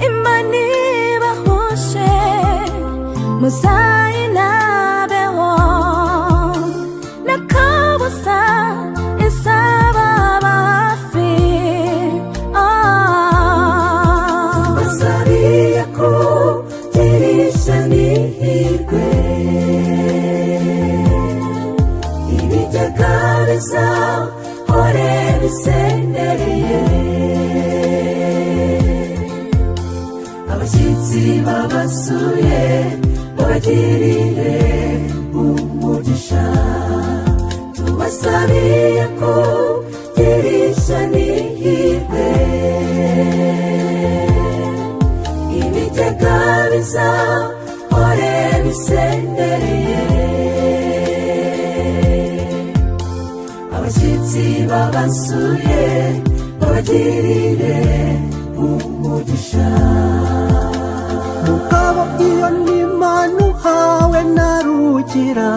Imana ibahoshe muzayinabeho, n'akabuza izababa hafi. Basabiye kugirisha Bisendereye. Abashyitsi babasuye babagirire umugisha. Tubasabiye kugira ishya n'ihirwe, ibigega bizahore bisendereye. Abashyitsi babasuye babagirire umugisha. Mugabo, iyo ni impano uhawe na Rugira,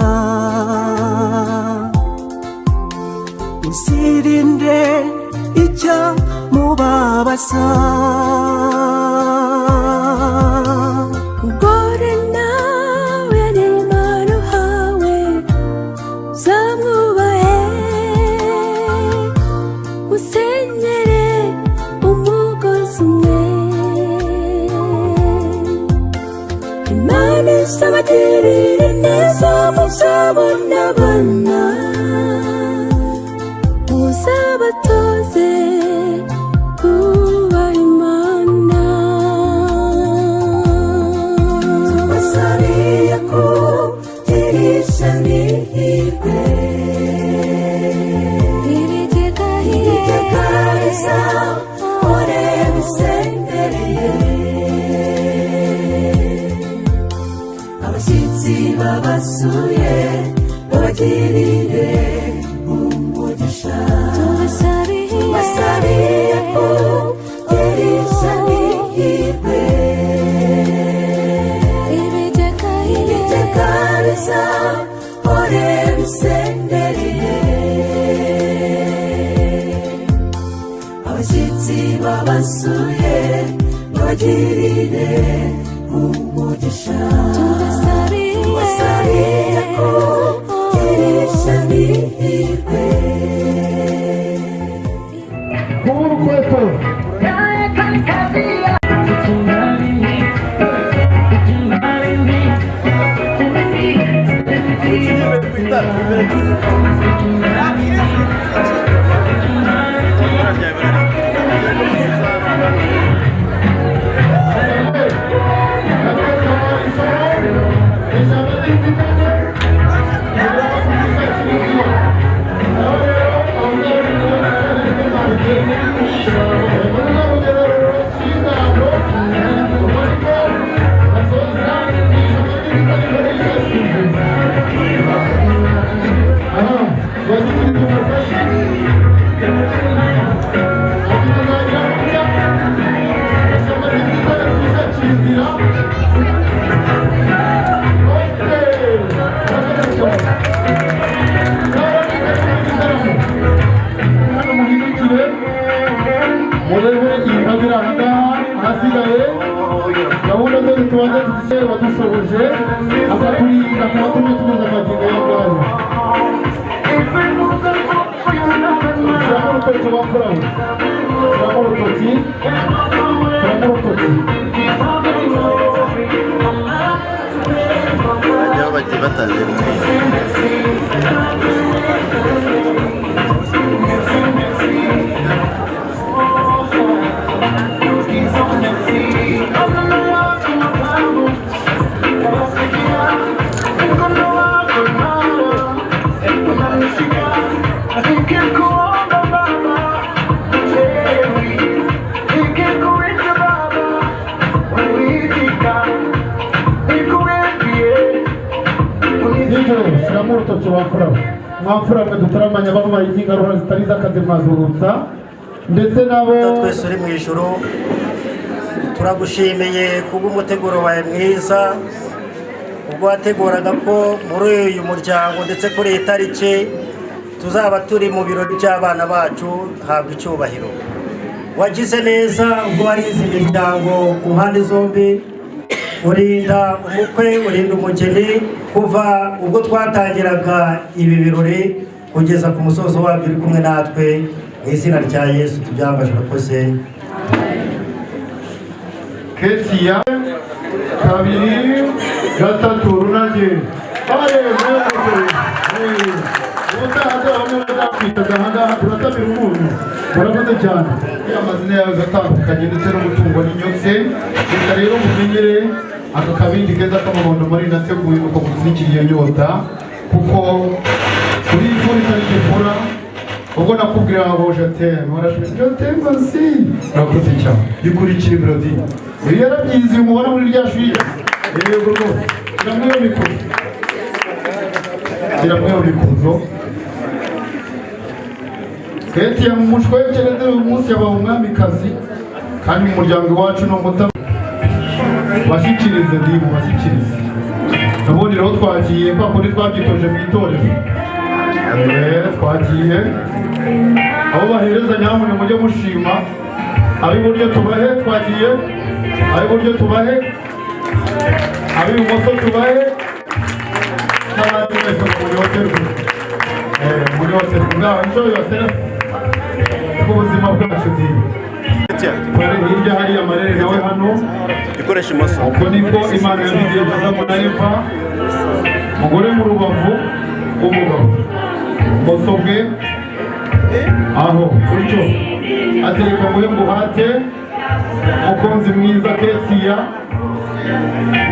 uzirinde icyamubabaza. Mugore, nawe ni impano uhawe, uzamwubahe, usenyere umugozi umwe. Imana izabagirire neza, muzabona abana, muzabatoze kubaha Imana. Tubasabiye kugira ishya n'ihirwe, Ibigega ibigega bizahore bisendereye. Abashyitsi babasuye babagirire umugisha. Tubasabiye. Tubasabiye kugira ishya n'ihirwe, Ibigega. ibigega bizahore bisendereye. Abashyitsi babasuye babagirire umugisha. Tubasabiye. Tubasabiye kugira ishya n'ihirwe. Urukweto. Murebe iyi aha ngaha, ahasigaye gahunda zose tubanza tuzishyire. Wadushoboje akaturinda kuba tumwe tugeze amagingo ya ngayo. Shyiramo urutoki wamfura we, shyiramo urutoki, shyiramo urutoki. Bajya bagiye batangiye gutwika. Nijoro shyiramo urutoki wamfura we. Mwamfura mwe dutaramanya, babaye inkingarura zitari iz'akazi mwazurutsa ndetse nabo. Twese uri mu ijuru, turagushimiye kubw'umuteguro wawe mwiza, ubwo wateguraga ko muri uyu muryango ndetse kuri iyi tariki tuzaba turi mu birori by'abana bacu. Habwa icyubahiro. Wagize neza ubwo warinze imiryango ku mpande zombi, urinda umukwe, urinda umugeni, kuva ubwo twatangiraga ibi birori kugeza ku musozo wabyo uri kumwe natwe. Mu izina rya Yesu tubyambaje, urakoze. Ketiya, kabiri, gatatu, runage. Bare. Ubutaha. Bamwe bazakwitaga ahangaha turatamira umunyu. Murakoze cyane. Amazina yawe atandukanye ndetse n'umutungo n'inyotse. Reka rero mumenyere aka kabindi keza k'amabondo muri nateguye uko gutwikiriye nyota, kuko kuri ifuri itari gifura. Ubwo nakubwira ngo je t'aime, warashubije je t'aime aussi. Murakoze cyane. Bikurikira melody. Uyu yarabyize umubona muri rya shuri. Yego rwose. Kiramwe mikoro. Kiramwe mikoro. Keti ya mushwekereze uyu munsi yabaye umwamikazi, kandi mu muryango iwacu no muta bashyikirize ndimu bashyikirize. Ubundi rero twagiye kwa kundi twabyitoje mu itorero. Twagiye abo bahereza nyamuneka mujye mushima. Ab'iburyo tubahe, twagiye ab'iburyo tubahe, ab'ibumoso tubahe, n'abandi mwese muryoherwe. Muryoherwe ngaho enjoy yourself ubuzima bwacu bwiza. Hirya hari amarere nawe hano ikoresha imoso. Uko niko Imana yabigiye Adamu na Eva, umugore mu rubavu rw'umugabo, bumoso bwe aho gutyo atereka nguhe nguhate mukunzi mwiza Kesiya,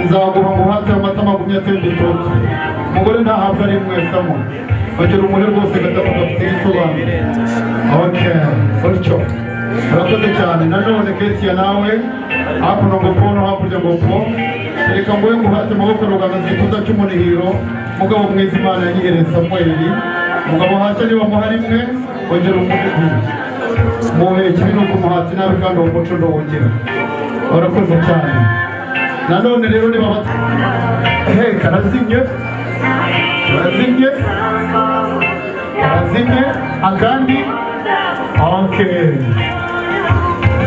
nzaguha nguhate amata magumye atemba itoto. Umugore ntahabwa ari mwesamo bagira umuhe rwose gatatu gafite igisobanuro. Okay, gutyo. Murakoze cyane. Nanone Kesiya nawe hakuno ngo po no hakurya ngo po, reka nguhe nguhate amaboko rugana igituza cy'umunihiro. Mugabo mwiza Imana yanyihereye Samweli, mugabo hashya niba muhari mwe ongera umuhe muhe ikibi ni ukumuhata inabi kandi uwo muco ndawugira. Murakoze cyane. Nanone rero niba he karazimye karazimye karazimye akandi. Okay,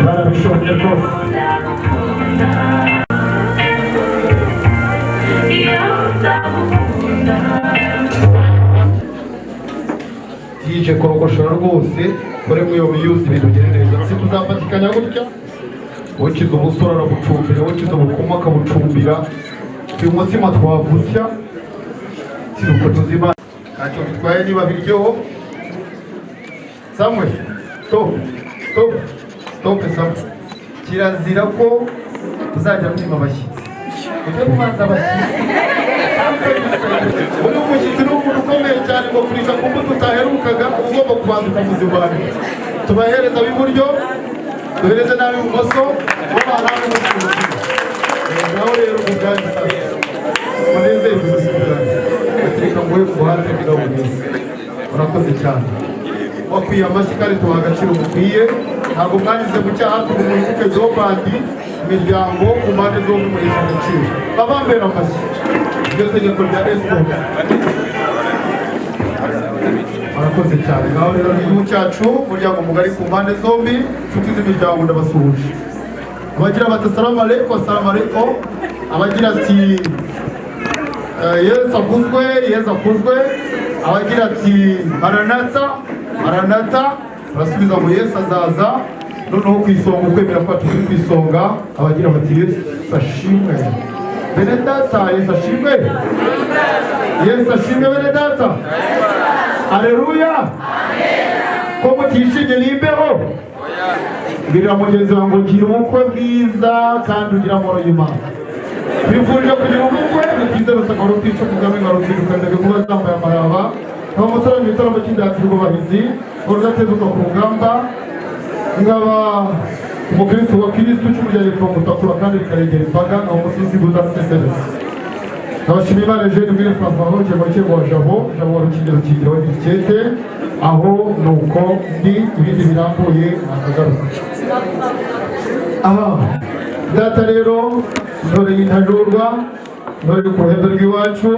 barabishobye rwose. Yije korogoshora rwose kore mwiyo miyuzi ibintu bigere neza. Si tuzafatikanya gutya, ukiza ubusore arabucumbira, ukiza ubukuma akabucumbira. Uyu mutsima twavusya sinuko tuzima ntacyo bitwaye niba biryoho. Samuel, stop stop stop. Samuel, kirazira ko uzajya mwima abashyitsi. Ujye kubanza abashyitsi. Uyu mushyitsi ni umuntu ukomeye cyane, ngo kurisha ku mbuto utaherukaga uba ugomba kubanza ukamuzibanira. Tubahereza ab'iburyo, duhereze n'ab'ibumoso, bo bahabwe umucuruzi. Nawe rero ubwanyu sasa munezerwe ubuzima bwanyu. Reka nguhe ku buhate bw'ingabo mwiza. Urakoze cyane. Wakwiye amashyi kandi tubaha agaciro mukwiye. Ntabwo mwanyuze mu cyaha ngo muhinduke zobandi imiryango ku mpande zombi muhesha agaciro. Babambera amashyi. Iryo tegeko rya esiporo. Murakoze cyane. Ngaho rero ni igihugu cyacu, umuryango mugari ku mpande zombi, inshuti z'imiryango ndabasuhuje. Abagira bati salamu alaikum, salamu alaikum. Abagira ati Yesu akuzwe, Yesu akuzwe. Abagira ati maranata, maranata. Barasubiza ngo Yesu azaza. Noneho ku isonga ukwemera kwacu kuri ku isonga, abagira bati Yesu ashimwe. Bene data, Yesu ashimwe. Yesu ashimwe bene data. Haleluya. Ko mutishimye n'imbeho? Mbwira mugenzi wawe ngo gira ubukwe bwiza kandi ugira amahoro y'Imana. Bifurije kugira ubukwe bwiza rusaka rutica kugame nka rutiruka ndebe kuba zambaye amaraba. Nkaba mutarama igitaramo cy'indatira bahizi, urudatezuka ku rugamba. Nkaba umukristo wa Kristo cy'umuryango yitwa Mutakura kandi rikarengera imbaga, nkaba umusizi udasesereza. Ndabashimira Imana Eugene Mwire François Hoke Mukego wa Jabo, Jabo wa Rukingiro Rukingiro wa Gikete, aho nuko ndi ibindi birambuye nakagaruka. Aha data rero ntore y'intajurwa, ntore ku ruhembe rw'iwacu,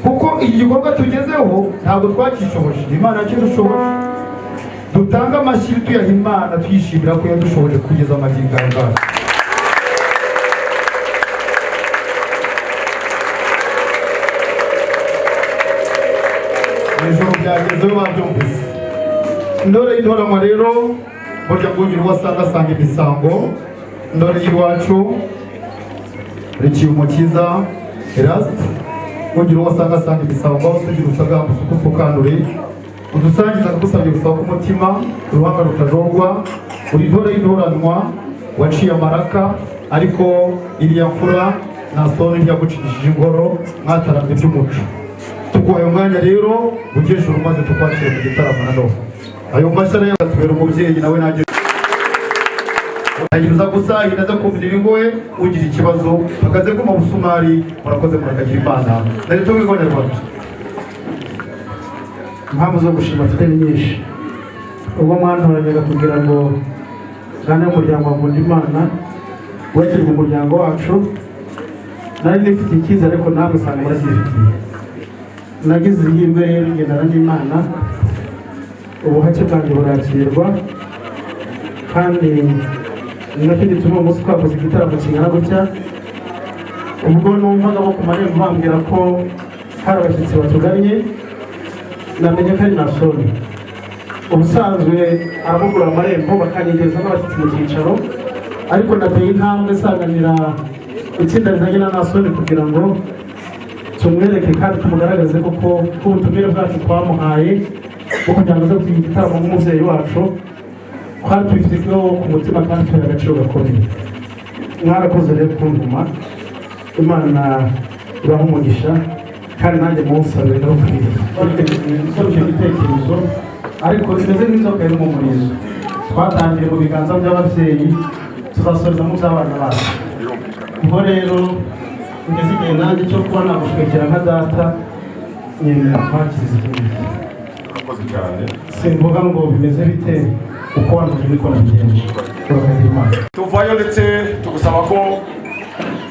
kuko iki gikorwa tugezeho ntabwo twakishoboje, Imana yakidushoboje. Dutanga amashyi tuyaha Imana tuyishimira ko yadushoboje kugeza amagingo aya ngaya. Ijoro byagezeho babyumvise. Ndore y'intoranywa rero burya bwugira uwo asanga asanga imisango. Ndore y'iwacu Rikiye Umukiza Eraste, Mugira uwo asanga asanga igisabo, ngaho usugira usagamba usuke usukanure, udusangiza akagusabye gusaba k'umutima, uruhanga rutajogwa, uri intore y'intoranwa, waciye amaraka, ariko iriya mfura nta soni ryagucishije ingoro, mwataramye by'umuco. Tuguhaye umwanya rero ujye ejuru maze tukwakire mu gitaramo. Nanone ayo mashyi rero atubera umubyeyi nawe ntajye ayiza gusa aza kumvira ingohe ugira ikibazo hagaze mu busumari. Murakoze, murakagira Imana. Nari tubwiye Abanyarwanda. Impamvu zo gushima mfite ni nyinshi. Ubwo mwantoranyaga kugira ngo ngane umuryango wa Nkundimana, wakirwa umuryango wacu, nari nifitiye icyizere, ariko namwe usanga muracyifitiye. Nagize ihirwe rero ngendana n'Imana, ubuhake bwanjye burakirwa, kandi ni nacyo gituma uyu munsi twakoze igitaramo kingana gutya. Ubwo numvaga bo ku marembo bambwira ko hari abashyitsi batugannye, namenye ko ari Nasoni. Ubusanzwe abugura amarembo bakanyegereza n'abashyitsi mu cyicaro, ariko nateye intambwe nsanganira itsinda rizanye na Nasoni kugira ngo tumwereke kandi tumugaragaze koko ko ubutumire bwacu twamuhaye bwo kugira ngo aze kugira igitaramo nk'umubyeyi wacu twari tubifiteho ku mutima kandi tubiha agaciro gakomeye. Mwarakoze rero kuntuma, Imana ibaha umugisha, kandi nanjye muwusabire ndawukwiye. Icyo gitekerezo ariko bimeze nk'inzoka iri mu murizo, twatangiye mu biganza by'ababyeyi, tuzasoreza mu by'abana bacu. Ubwo rero ngeze igihe nanjye cyo kuba nagushwekera nka data, nyemera kwakiriza iki ngiki. Urakoze cyane. Simvuga ngo bimeze bite, uko wanuje niko nabigenje. Urakagira Imana. Tuvayo ndetse tugusaba ko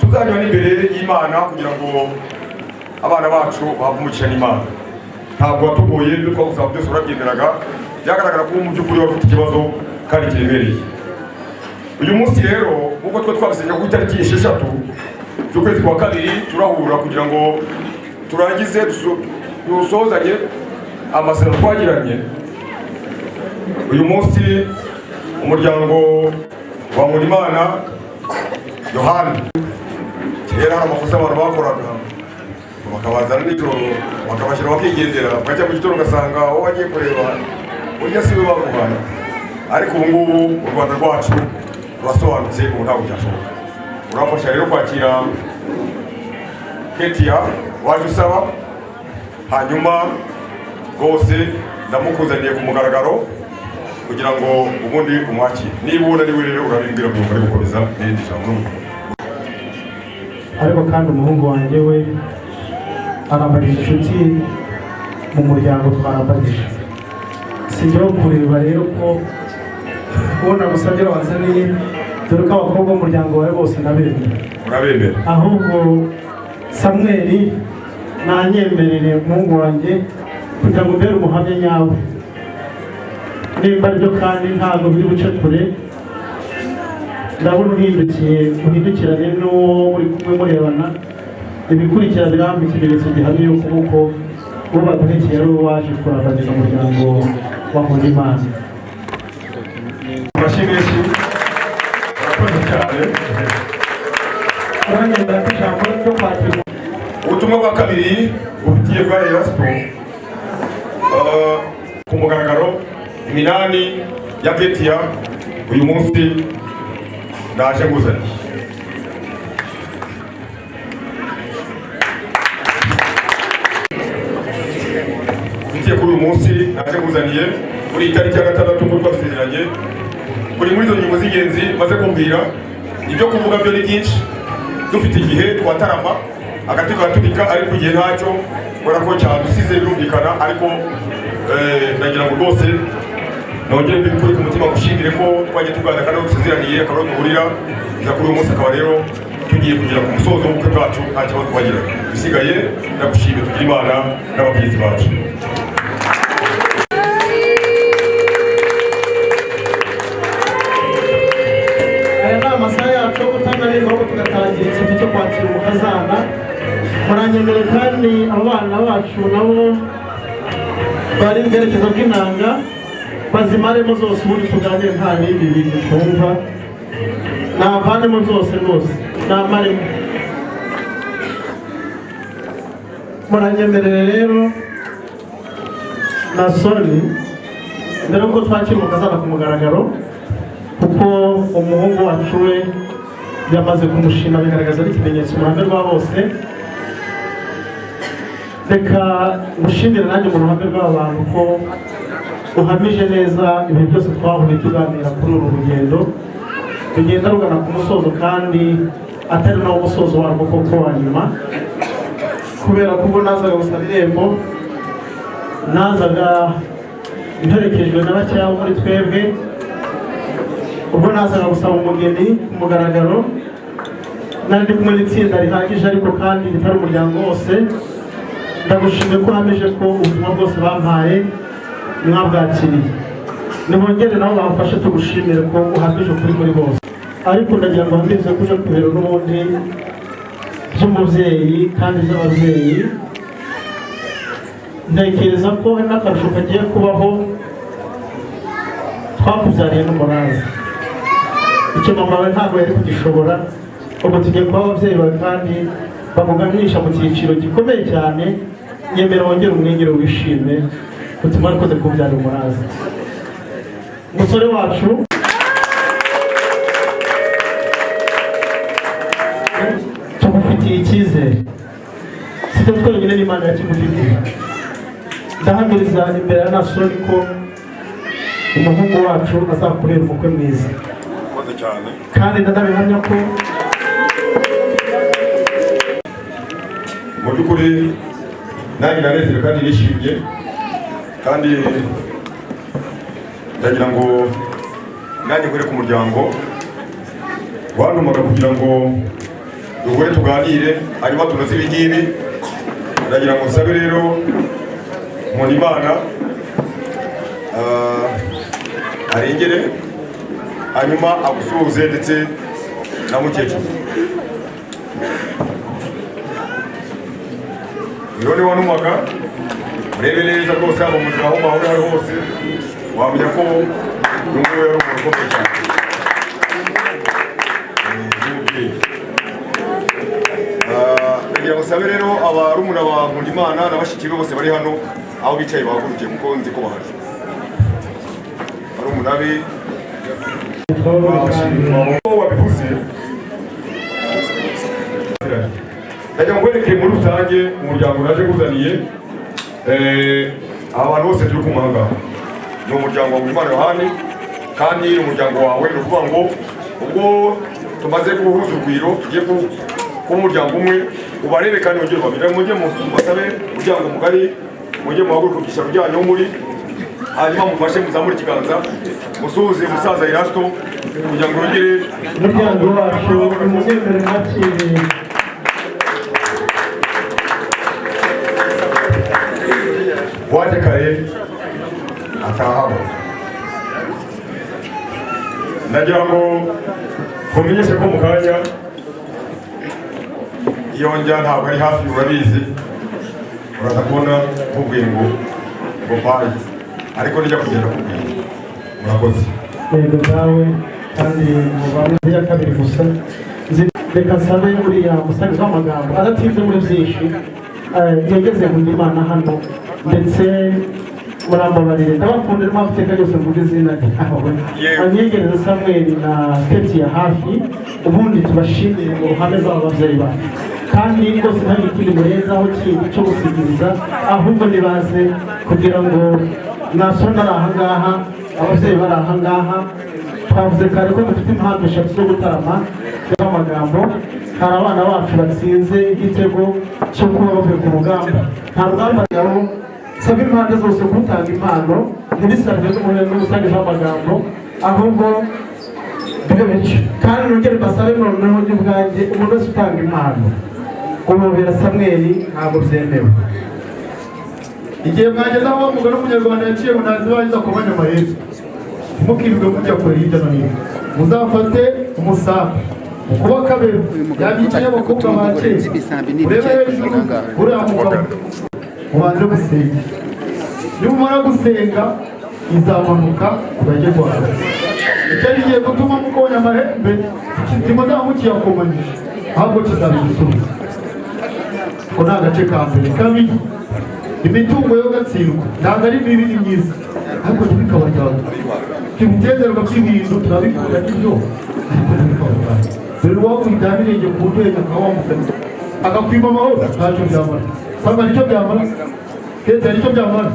tuzanyura n'imbere y'Imana kugira ngo abana bacu bahabwe umugisha n'Imana. Ntabwo watugoye, ibyo twagusaba byose urabyemeraga. Byagaragara ko mu by'ukuri wari ufite ikibazo kandi kiremereye. Uyu munsi rero, nk'uko twe twabisenga ku itariki 6 z'ukwezi kwa kabiri, turahura kugira ngo turangize dusozanye amasezerano twagiranye. Uyu munsi umuryango wa Nkundimana Yohani, kera hari amakosa abantu bakoraga, bakabazana nijoro bakabashyira bakigendera, bwajya mu gitondo ugasanga aho wagiye kureba burya si we baguhaye. Ariko ubu ngubu u Rwanda rwacu rurasobanutse, ubu ntabwo byashoboka. Urafasha rero kwakira Ketiya waje usaba, hanyuma rwose ndamukuzaniye ku mugaragaro kugira ngo ubundi umwakire. Niba ubona ari we rero urabimbwira ngo ari gukomeza n'irindi jambo. Ariko kandi umuhungu wanjye we arambarije inshuti mu muryango, twarambarije. Sijyaho kureba rero ko uwo nagusabye wanzaniye, dore ko abakobwa b'umuryango wawe bose ndabemera. Urabemera. Ahubwo Samweli nanyemerere umuhungu wanjye kugira ngo mbere umuhamya nyawe nimba aribyo, kandi ntabwo biri buce kure. Ndabona uhindukiye, uhindukirane n'uwo muri kumwe murebana. Ibikurikira birampa ikimenyetso gihamya yuko kuko uwo baduhekeye ari uwo waje kurambagiza umuryango wa Nkundimana. Amashyi menshi, urakoze cyane. Uranyemera ko ijambo ryo kwakira Ubutumwa bwa kabiri bufitiye bwa Erasito ku mugaragaro, iminani ya Ketiya uyu munsi ndaje nguzaniye. Ufitiye kuri uyu munsi naje nguzaniye kuri iyi tariki ya 6 nk'uko twabisezeranye. Buri muri izo ngingo z'ingenzi maze kumbwira, ibyo kuvuga byo ni byinshi, dufite igihe twatarama agati katurika, ariko igihe ntacyo kubera ko cyadusize, birumvikana. Ariko ndagira ngo rwose nongere mbikure ku mutima gushimire ko twagiye tuganira kandi aho dusezeraniye akaba ariho duhurira. Nza kuri uyu munsi akaba rero tugiye kugera ku musozo w'ubukwe bwacu, nta kibazo twagira. Ibisigaye ndagushimiye, tugire Imana n'abagenzi bacu. Aya ni amasaha yacu yo kutananirwa, ahubwo tugatangira ikintu cyo kwakira umukazana. Muranyemere kandi abana bacu nabo bari mu bwerekezo bw'inanga bazimaremo zose, ubundi tuganire nta bindi bintu twumva. Navanemo zose rwose, namaremo. Muranyemerere rero Nasoni, mbere yuko twakira umukazana ku mugaragaro, kuko umuhungu wacu we yamaze kumushima bigaragaza n'ikimenyetso mu ruhame rwa bose, reka ngushimire nanjye mu ruhame rw'aba bantu ko uhamije neza ibihe byose twahuye tuganira kuri uru rugendo rugenda rugana ku musozo, kandi atari nawo musozo warwo koko wa nyuma, kubera ko ubwo nazaga gusaba irembo nazaga mperekejwe na bakeya bo muri twebwe, ubwo nazaga gusaba umugeni ku mugaragaro nari ndi kumwe n'itsinda rihagije ariko kandi ritari umuryango wose. Ndagushimiye ko uhamije ko ubutumwa bwose bampaye mwabwakiriye. Nibongere nabo bamfashe tugushimire ko uhamije ukuri muri bose, ariko ndagira ngo uhamirize ko uje ku biro n'ubundi by'umubyeyi kandi by'ababyeyi. Ntekereza ko hari n'akarusho kagiye kubaho, twakubyariye n'umuraza, icyo mama wawe ntabwo yari kugishobora. Ubu tugiye kuba ababyeyi bawe kandi bakuganisha mu cyiciro gikomeye cyane. Nyemera wongere umwenyure wishime utuma warakoze kubyara umuraza, umusore wacu. Tugufitiye icyizere, si twe twenyine, n'Imana yakigufitiye. Ndahamiriza imbere ya Nasoni ko umuhungu wacu azakubera umukwe mwiza. Murakoze cyane. Kandi ndanabihamya ko Mu by'ukuri nanjye ndanezerewe kandi nishimye, kandi ndagira ngo nanjye nkore ku muryango wantumaga kugira ngo duhure tuganire hanyuma tunoze ibi ngibi. Ndagira ngo nsabe rero Nkundimana arengere hanyuma agusuhuze ndetse na mukecuru. Rero niba wantumaga urebe neza rwose, haba mu buzima aho mwahurira ari hose, wamenya ko uyu nguyu yari umuntu ukomeye cyane w'umubyeyi. Ndagira ngo nsabe rero abarumuna ba Nkundimana na bashiki be bose bari hano, aho bicaye bahagurukiye kuko nzi ko bahari, barumuna be wabivuze. Ndagira ngo nkwereke muri rusange umuryango naje nguzaniye. Aba bantu bose turi kumwe aha ngaha ni umuryango wa Nkundimana Yohani, kandi ni umuryango wawe. Ni ukuvuga ngo ubwo tumaze guhuza urugwiro tugiye kuba umuryango umwe, ubarebe kandi wongere ubabire, mujye mubasabe umuryango mugari, mujye muhaguruke ku byicaro byanyu muri, hanyuma mufashe muzamure ikiganza musuhuze musaza Erasto kugira ngo yongere Umuryango wacu umunezero mwakiriye. Waje kare atahaba. Ndagira ngo nkumenyeshe ko mu kanya iyo njya ntabwo ari hafi, urabizi, uraza kubona nkubwiye ngo bayi, ariko nijya kugenda kubwiye. Murakoze. Yego nawe kandi mubare ya kabiri gusa. Reka nsabe uriya musangiza w'amagambo adatinze muri byinshi, yageze Nkundimana hano, ndetse murambabarire ndabakunda, niyo mpamvu iteka ryose mvuga izina ryawe, anyegereze Samweli na Ketiya hafi, ubundi tubashimire mu ruhame rw'aba babyeyi bacu, kandi rwose nta kindi murenzaho kindi cyo gusigiriza, ahubwo nibaze kugira ngo Nasoni ari aha ngaha, ababyeyi bari aha ngaha. Twavuze kare ko dufite impamvu eshatu zo gutarama y'amagambo. Hari abana bacu batsinze igitego cyo kuba bavuye ku rugamba, nta rugamba rwabo. Saba impande zose gutanga impano ntibisabwe n'umusangiza w'amagambo, ahubwo bibe bityo. Kandi nongere mbasabe noneho njye ubwanjye, umuntu wese utanga impano guhobera Samweli ntabwo byemewe. Igihe mwageze aho mugana umunyarwanda yaciye ngo ntazibangiza kumanya amahirwe, ntimukirirwe mujya kure hirya no hino, muzafate umusambi ukuba kabiri yabyicaye abakobwa ba kera, urebe hejuru uriya mugabo, ubanze gusenga. Nimumara gusenga izamanuka ku bajye rwanda. Icyo kigiye gutuma mukabona amahembe, ntimuzaba mukiyakomanyije, ahubwo kizaba igisubizo. Ko ni agace ka mbere. Kabiri, imitungo yo gatsindwa ntabwo ari mibi, ni myiza, ariko ntibikabaryane. Tubitezerwa by'ibintu turabikunda nibyo, ariko ntibikabaryane. Dore uwakubita ibirenge ku buryo akaba wamufata akakwima amahoro, ntacyo byamara. Sanga nicyo byamara, kete nicyo byamara.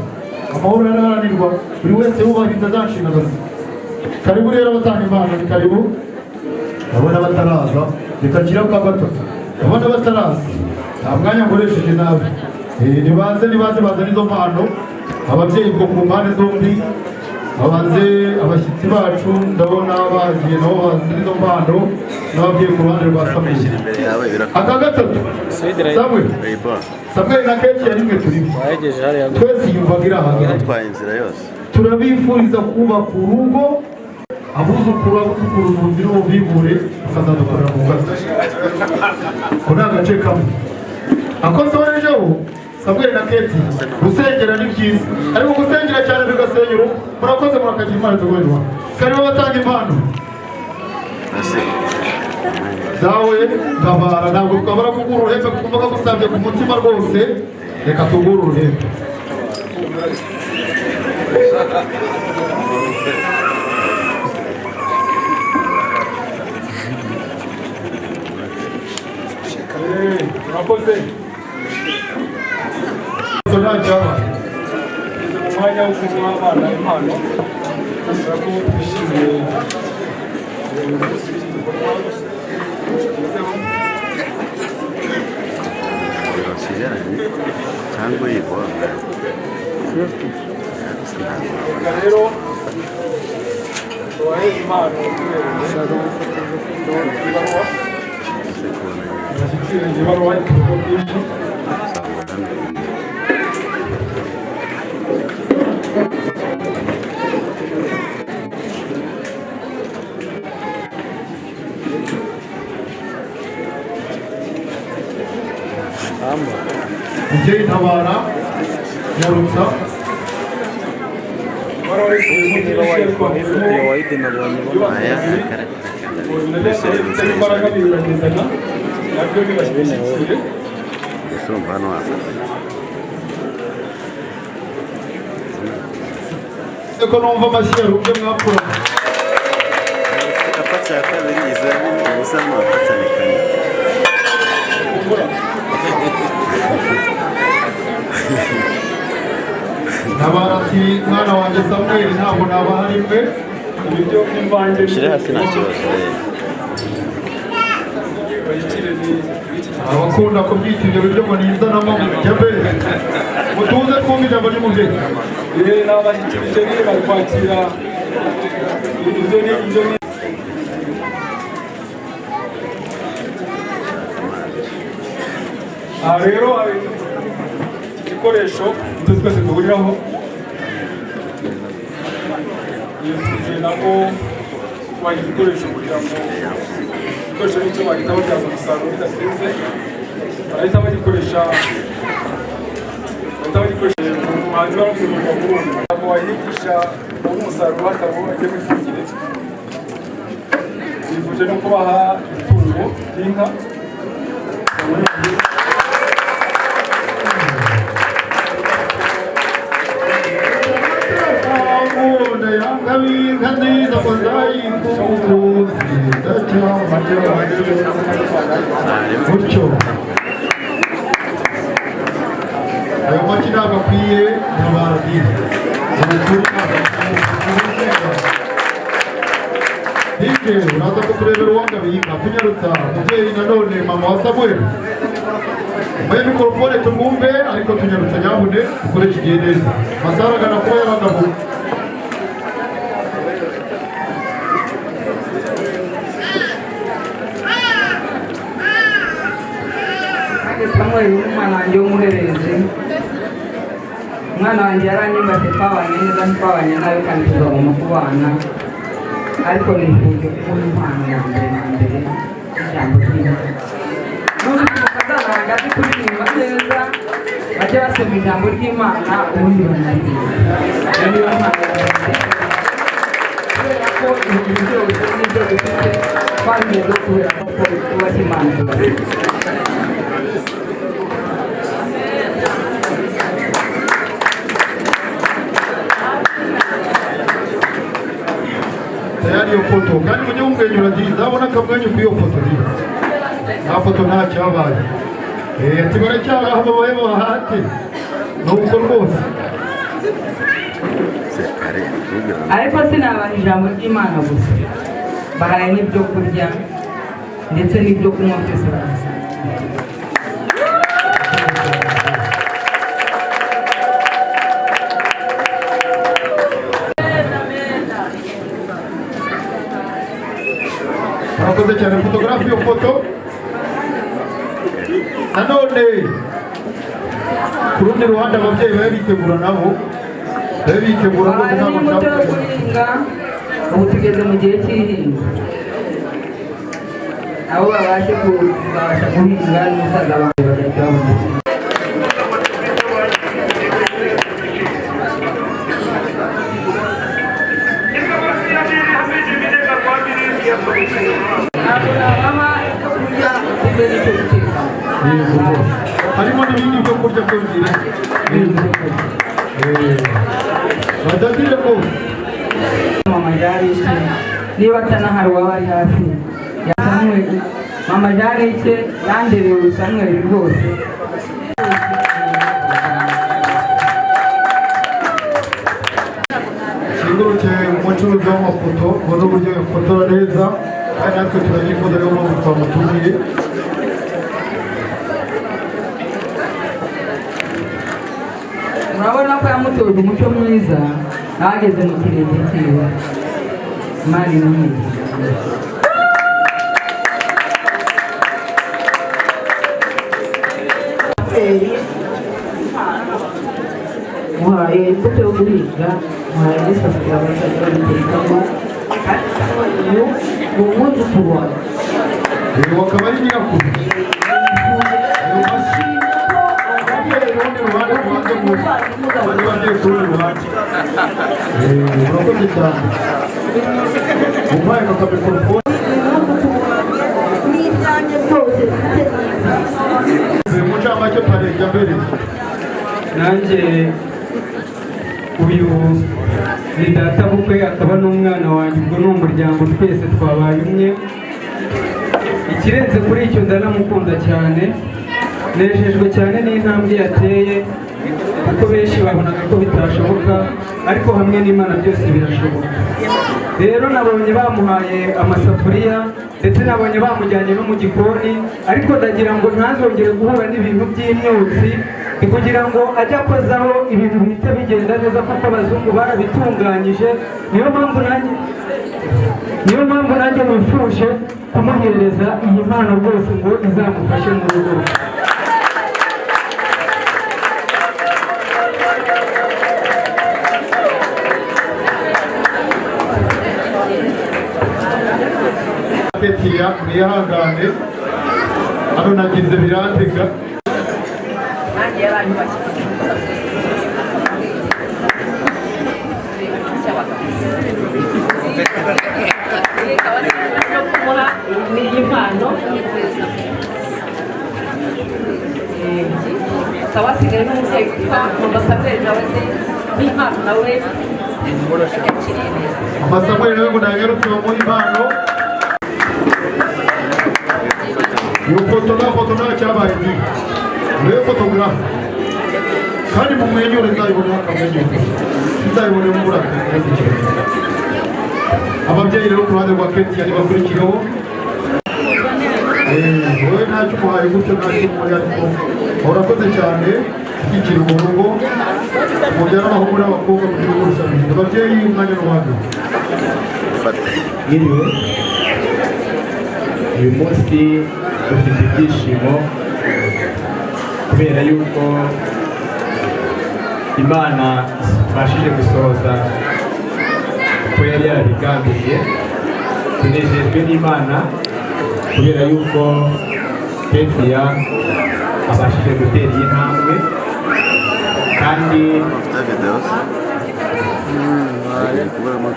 Amahoro yaraharanirwa, buri wese yubahiriza za nshingano ze. Karibu rero abatanga impano, ni karibu. Ndabona bataraza, reka nshyire ka gatatu. Ndabona bataraza, nta mwanya nkoresheje nabi. Nibaze, nibaze, bazane izo mpano. Ababyeyi ubwo ku mpande zombi babanze, abashyitsi bacu ndabona bagiye nabo bazana izo mpano, n'ababyeyi ku ruhande rwa Samweli. Aka gatatu, Samweli, Samweli na Keti ya rimwe turimo twese, yumvaga iri ahangaha. Utwaye inzira yose. Turabifuriza kubaka urugo, abuzukuru, abuzukuru bumvira ububibure, bakazadukorera mu ngata. Ko ni agace kamwe ako nsorejeho. Samweli na Keti, gusengera ni byiza, ariko gusengera cyane bigasenya urugo. Murakoze, murakagira Imana tugorirwa. Karibu abatanga impano. Dawe tabara, ntabwo twabara kugura uruhembe kuko mbaga gusabye ku mutima rwose. Reka tugure uruhembe. Murakoze. Nta cyabaye. Tugeze mu mwanya wo guha abana impano. Kubera ko twishimiye uyu munsi w'iki gikorwa tugezeho. Basigaranye cyangwa uyibona. Reka rero tubahe impano tubereye ibaruwa. Bashyikire ibaruwa ibikorwa byinshi. Mubyeyi ntabara, nyarutsa. Imbaraga biragendana nabyo bibashyikire. Urumva hano wafata. Ese ko numva amashyi yarubye mwapfura? Apatse ya kabiri izamo ubusa hano wafatane kane. Ntabara ati: "Mwana wanjye Samweli, ntabwo nabaha rimwe." Ibiryo by'imvange. Ushyire hasi, nta kibazo. Bashyikire ni iki? Abakunda kubyita ibyo biryo ngo nizanamo jya mbere, mutuze twumve ijambo ry'umubyeyi. N'abashyikirije ni bari kwakira ibyo ni ibyo ni. Aha rero hari iki gikoresho icyo twese duhuriraho. Nifuje nabo kubaha igikoresho kugira ngo igikoresho nicyo bahita babyaza umusaruro bidatinze, barahita bagikoresha, bahita bagikoresha. Umuhanzi waravuze ngo burundu ntabwo wayigisha ubona umusaruro hatabonye ifumbire. Nifuje no kubaha itungo ry'inka. Nkunda yanga nziza ngo nzayikuze gutyo. Ayo maki ntabwo akwiye ntabara bwiza, ukuri ntabwo akwiye. DJ, uraza kuturebera uwagabiye inka. Tunyarutsa umubyeyi nanone, mama wa Samuel, muri mikorofone tumwumve, ariko tunyarutsa nyabune, dukoreshe igihe neza, amasaha aragana kuba yaragavuye. Nanjye Samuel ni umwana wanjye w'umuherezi. Umwana wanjye yaranyubatse, twabanye neza, ntitwabanye nabi, kandi tuzagomba kubana, ariko nifuje kumuha impano ya mbere na mbere y'ijambo ry'Imana. N'ubu umukazana wanjye azi kuririmba neza, bajye basoma ijambo ry'Imana ubundi banaririmba. Iyo niyo mpano yanjye, kubera ko ibintu byose n'ibyo dufite twabigezeho kubera ko twubaha Imana. Iyo foto kandi mujye mumwenyura nziza, abona akamwenyu kuri iyo foto nziza. Nta foto, nta cyabaye. Ati baracyari aho babaye bahate, ni uko rwose. Ariko sinabaha ijambo ry'Imana gusa, bahaye n'ibyo kurya ndetse n'ibyo kunywa byose barabisanga. Murakoze cyane, fotogarafi iyo foto. Nanone ku rundi ruhande ababyeyi babe bitegura, nabo babe bitegura rwose. Bahaye Ntabwo n'imbuto yo nshaka guhinga. Ubu tugeze mu gihe cy'ihinga, abo babashe kubasha guhinga n'umusaza wanjye bagahita babona. Ntabwo nabaha ibyo kurya ndetse n'icyo guteka. Yego rwose, harimo n'ibindi byo kurya byo byiza badadire rwose. Mama Jarike niba atanahari, waba ari hafi ya Samuel. Mama Jarike yandereye Samuel rwose. Kinguruke umucuruzi w'amafoto, ubona uburyo yafotora neza, kandi natwe turabyifuza, niyo mpamvu twamutumiye. Murabona ko yamutoje umuco mwiza, ntageze mu kirenge cyiwe. Imana imuhe. Muhaye imbuto yo guhinga, muhaye n'isafuriya bazajya babitekamo, kandi uyu ni umwuzukuru wawe. Uyu akaba ari nyirakuru. Urundi ruhande tubanze muze bajye bagiye ku rundi ruhande. Urakoze cyane, umpaye aka mikorofone. N'ibyanjye byose mfite. Mu ncamake parejya mbere. Nanjye uyu ni data bukwe, akaba n'umwana wanjye, ubwo ni umuryango, twese twabaye umwe. Ikirenze kuri icyo, ndanamukunda cyane. Nejejwe cyane n'intambwe yateye, kuko benshi babonaga ko bitashoboka, ariko hamwe n'Imana byose birashoboka. Rero nabonye bamuhaye amasafuriya, ndetse nabonye bamujyanye no mu gikoni, ariko ndagira ngo ntazongere guhura n'ibintu by'imyotsi, ni kugira ngo ajye akozaho ibintu bihita bigenda neza, kuko abazungu barabitunganyije. Niyo mpamvu nanjye nifuje kumuhereza iyi mpano rwose ngo izamufashe mu rugo rwe. Ketiya, mwihangane, hano nagize birandega. Nanjye yaranyubakiye. Ni impano, Hakaba hasigaye n'umubyeyi witwa Mama Samuel, nawe se n'impano nawe yakiriye neza. Amasamweli nawe ngo ntagarutse bamuha impano. Iyo foto, nta foto, nta cyabaye ndi niyo fotogarafe, kandi mumwenyure, nzayibonera akamwenyure, nzayibonera umurakari. Ababyeyi rero ku ruhande rwa Ketiya ntibakurikiyeho. Wowe ntacyo umuhaye gutyo, ntacyo umuhaye, ariko urakoze cyane gushyigikira urwo rugo, mubyara abahungu n'abakobwa mu gihugu rusange. Ababyeyi, umwanya n'uwanyu. Mwiriwe. Uyu munsi dufite ibyishimo kubera yuko Imana ibashije gusohoza uko yari yarabigambiriye. Tunejejwe n'Imana kubera yuko Ketiya abashije gutera iyi ntambwe, kandi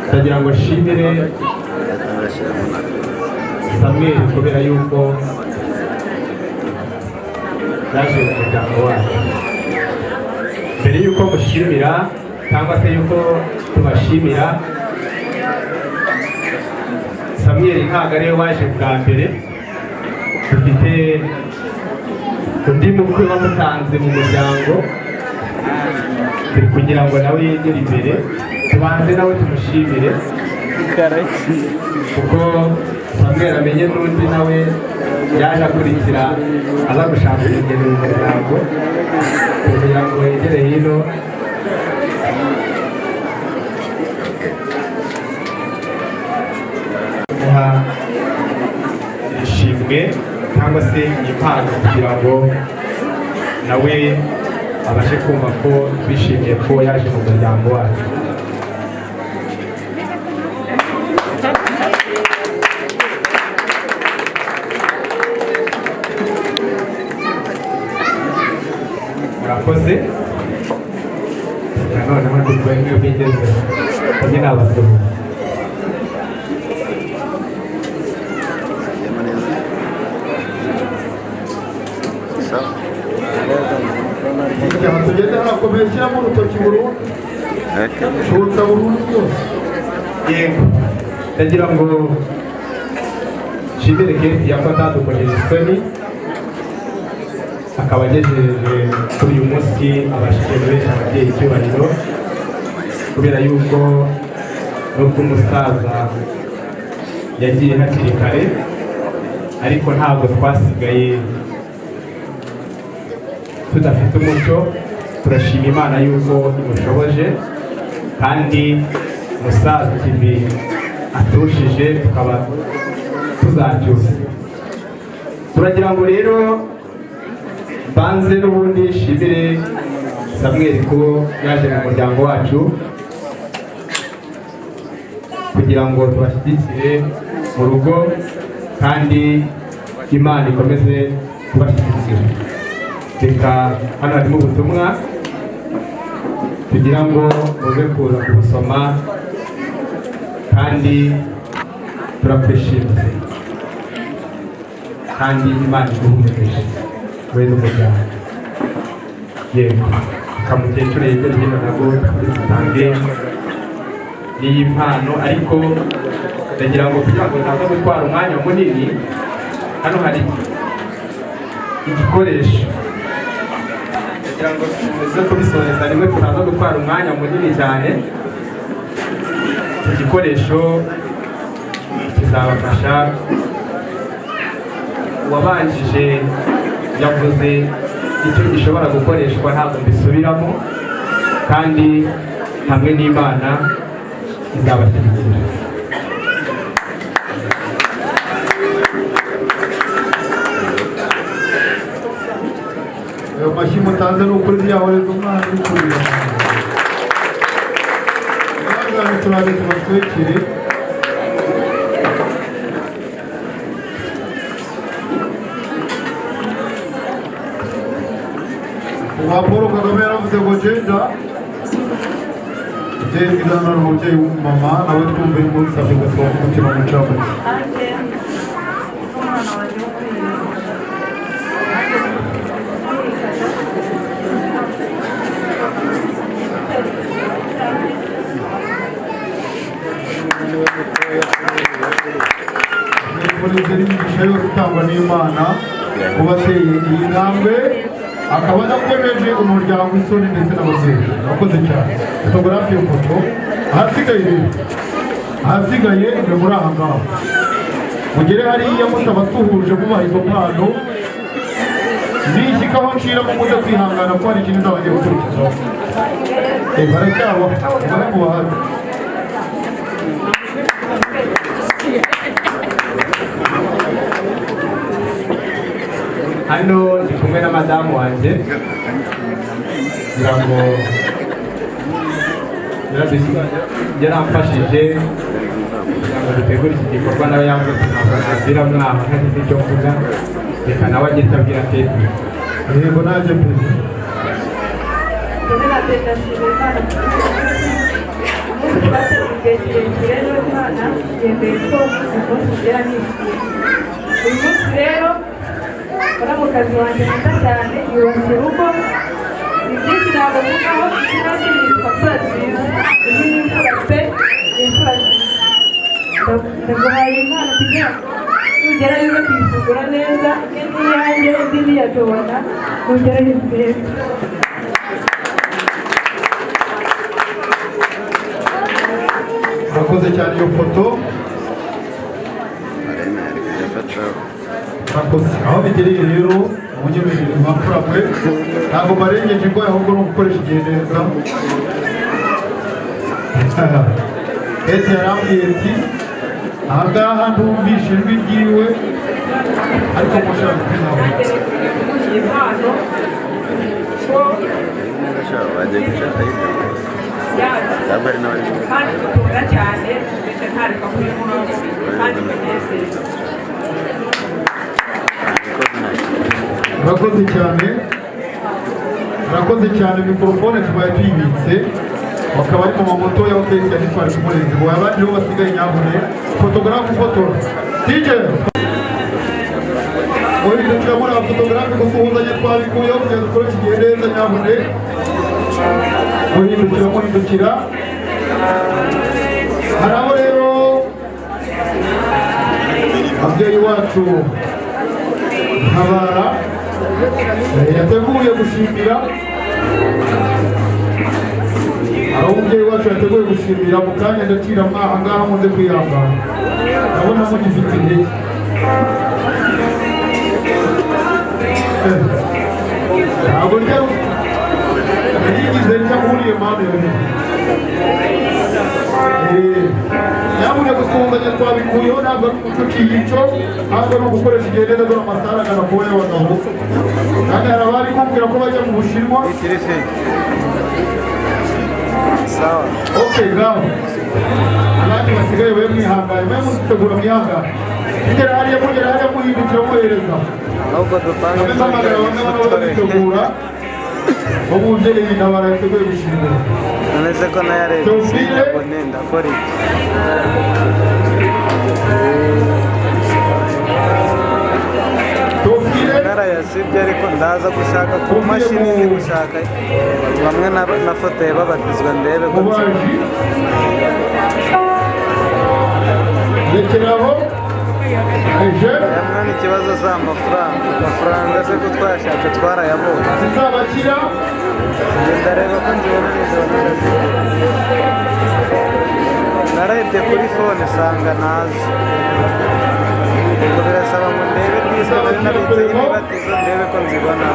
ndagira ngo nshimire Samweli kubera yuko yaje mu muryango wacu. Mbere yuko mushimira cyangwa se yuko tubashimira, Samweli ntabwo ariwe waje bwa mbere, dufite undi mukwe wamutanze mu muryango, turi kugira ngo nawe yegere imbere, tubanze nawe tumushimire, kuko Samweli amenye n'undi nawe yaje akurikira aza gushaka umugeni mu muryango, kugira ngo yegere hino. Kumuha ishimwe cyangwa se impano kugira ngo nawe abashe kumva ko twishimiye ko yaje mu muryango wacu. Murakoze. Nanone ndikwe bigeze kumwe n'abasuhuza. Igihe tugeze harakomeye, shyiramo urutoki burundu, shutsa burundu rwose. Yego, ndagira ngo nshimire Keti ko atadukojeje isoni, akaba agejeje kuri uyu munsi abashije guhesha ababyeyi icyubahiro, kubera yuko nubwo umusaza yagiye hakiri kare, ariko ntabwo twasigaye tudafite umuco. Turashima Imana yuko imushoboje, kandi umusaza ikivi aturushije tukaba tuzacyusa. Turagira ngo rero mbanze n'ubundi nshimire Samweli ko yaje mu muryango wacu kugira ngo tubashyigikire mu rugo, kandi Imana ikomeze kubashyigikira. Reka hano harimo ubutumwa tugira ngo muze kuza kubusoma, kandi turakwishimiye, kandi Imana iguhe umugisha we n'umuryango. Yego, reka mukecuru yegere hino nabwo dutange n'iyi mpano, ariko ndagira ngo kugira ngo ntaza gutwara umwanya munini, hano hari igikoresho kugira ngo tuze kubisoreza rimwe, tutaza gutwara umwanya munini cyane. Iki gikoresho kizabafasha. Uwabanjije yavuze icyo gishobora gukoreshwa, ntabwo mbisubiramo, kandi hamwe n'Imana izabashyigikira. Ayo mashyi mutanze ni ukuri ntiyahoreza umwana uri kurira. Abana turaje tubatwikire. Uwa Paul Kagame yaravuze ngo jenja umubyeyi mwiza hano ni umubyeyi w'umumama, nawe twumve musabye gusaba umutima mucamake. Nifuriza imigisha yose itangwa n'Imana kuba ateye iyi ntambwe, akaba adakojeje umuryango isoni ndetse n'ababyeyi. Murakoze cyane. Fotogarafi iyo foto, ahasigaye rero, ahasigaye ni muri aha ngaha. Mugere hariya mutabasuhuje mubaha izo mpano, nishyikaho nshiramo muze kwihangana ko hari ikintu nzaba ngiye gukurikizaho. Baracyaba, mubare mubahaze. Hano ndi kumwe na madamu wanjye, kugira ngo yaramfashije kugira ngo dutegure iki gikorwa, nawe yavuze ati ntabwo nazira mwaha ntagize icyo mvuga, reka nawe agende abwira Keti. Yego nanjye pe. Igihe kirekire n'Imana yemeye ko umunsi ugera nishimye. Uyu munsi rero muramukazi wanjye mwiza cyane yubatse urugo, ni byinshi ntabwo mvugaho, izina rye yitwa Mfura Nziza. Iyi ni imfura pe, ni imfura nziza. Ndaguhaye impano kugira ngo nugerayo uze kuyifungura neza. Imwe ni iyanjye, indi ni iya Jobana. Nugerayo uzirebe. Murakoze cyane, iyo foto. Murakoze. Aho bigereye rero, umunyemerere mafura mwe, ntabwo barengeje ingoyi, ahubwo ni ugukoresha igihe neza. Eti yarambwiye ati ahangaha ndumvishe ijwi ryiwe, ariko mushaka kwinama. Iyi mpano ko Bagiye gushaka hirya yacu ntabwo ari n'abari kandi dukunda cyane, ndetse ntareka kuyimuha kandi binezeza. Murakoze cyane, murakoze cyane. Mikorofone tubaye tuyibitse, bakaba ari mama mutoya wa Kesi yari kumurenze ngo abandi bo basigaye. Nyabune fotogarafe ufotora DJ muhindukira muri abafotogarafe, gusuhuzanya twabikuyeho kugira ngo dukoreshe igihe neza. Nyabune muhindukira, muhindukira. Hari abo rero ababyeyi wacu Ntabara yateguye gushimira, aho umubyeyi wacu yateguye gushimira mu kanya. Ndacira mwaha ngaha, muze kwihangana, ndabona mugifite intege. Ntabwo njya yigize njya nkuriye mpamvu nyabune. Gusuhuzanya twabikuyeho, ntabwo ari umuco uciye icyo, ahubwo ni ugukoresha igihe neza. Dore amasaha agana kuba y'abagabo, kandi hari abari kumbwira ko bajya mu Bushinwa. Ok, ngaho abandi basigaye be mwihangane, mwe muzitegura, mwihangane. Mugera hariya, mugera hariya, muhindukira muhereza. Ahubwo dupange. Mpamagara bamwe bano bitegura, umubyeyi Ntabara yateguye gushimira. Nonese ko nayarebye sinabone, ndakora iki? Narayasibye, ariko ndaza gushaka ku mashini, ndi gushaka bamwe nafotoye babatizwa, ndebe ko Rekeraho. Mwana, ikibazo si amafaranga. Amafaranga se ko twayashatse twarayabonye? Zizabakira. Ndareba ko nzibona, nzibona. Narebye kuri phone nsanga nazo. Ubwo birasaba ngo ndebe disque nari nabitseho imibatizo, ndebe ko nzibona.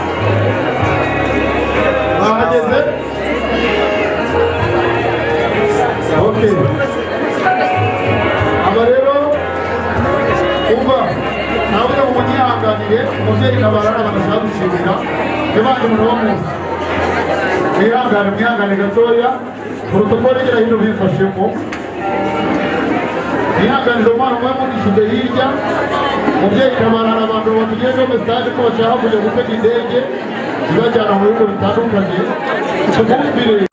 Bahageze. Ok, aba rero umva nawe ngo munyihanganire, umubyeyi Ntabara n'abantu ashaka gushimira yabanje umuntu wo munsi. Mwihangane, mwihangane gatoya. Protokole igera hino bifashemo. Mwihanganire umwana umwe mugishyize hirya. Umubyeyi Ntabara, hari abantu batugejeho message ko bashaka kujya gutega indege ibajyana mu bihugu bitandukanye. Tumwumvire,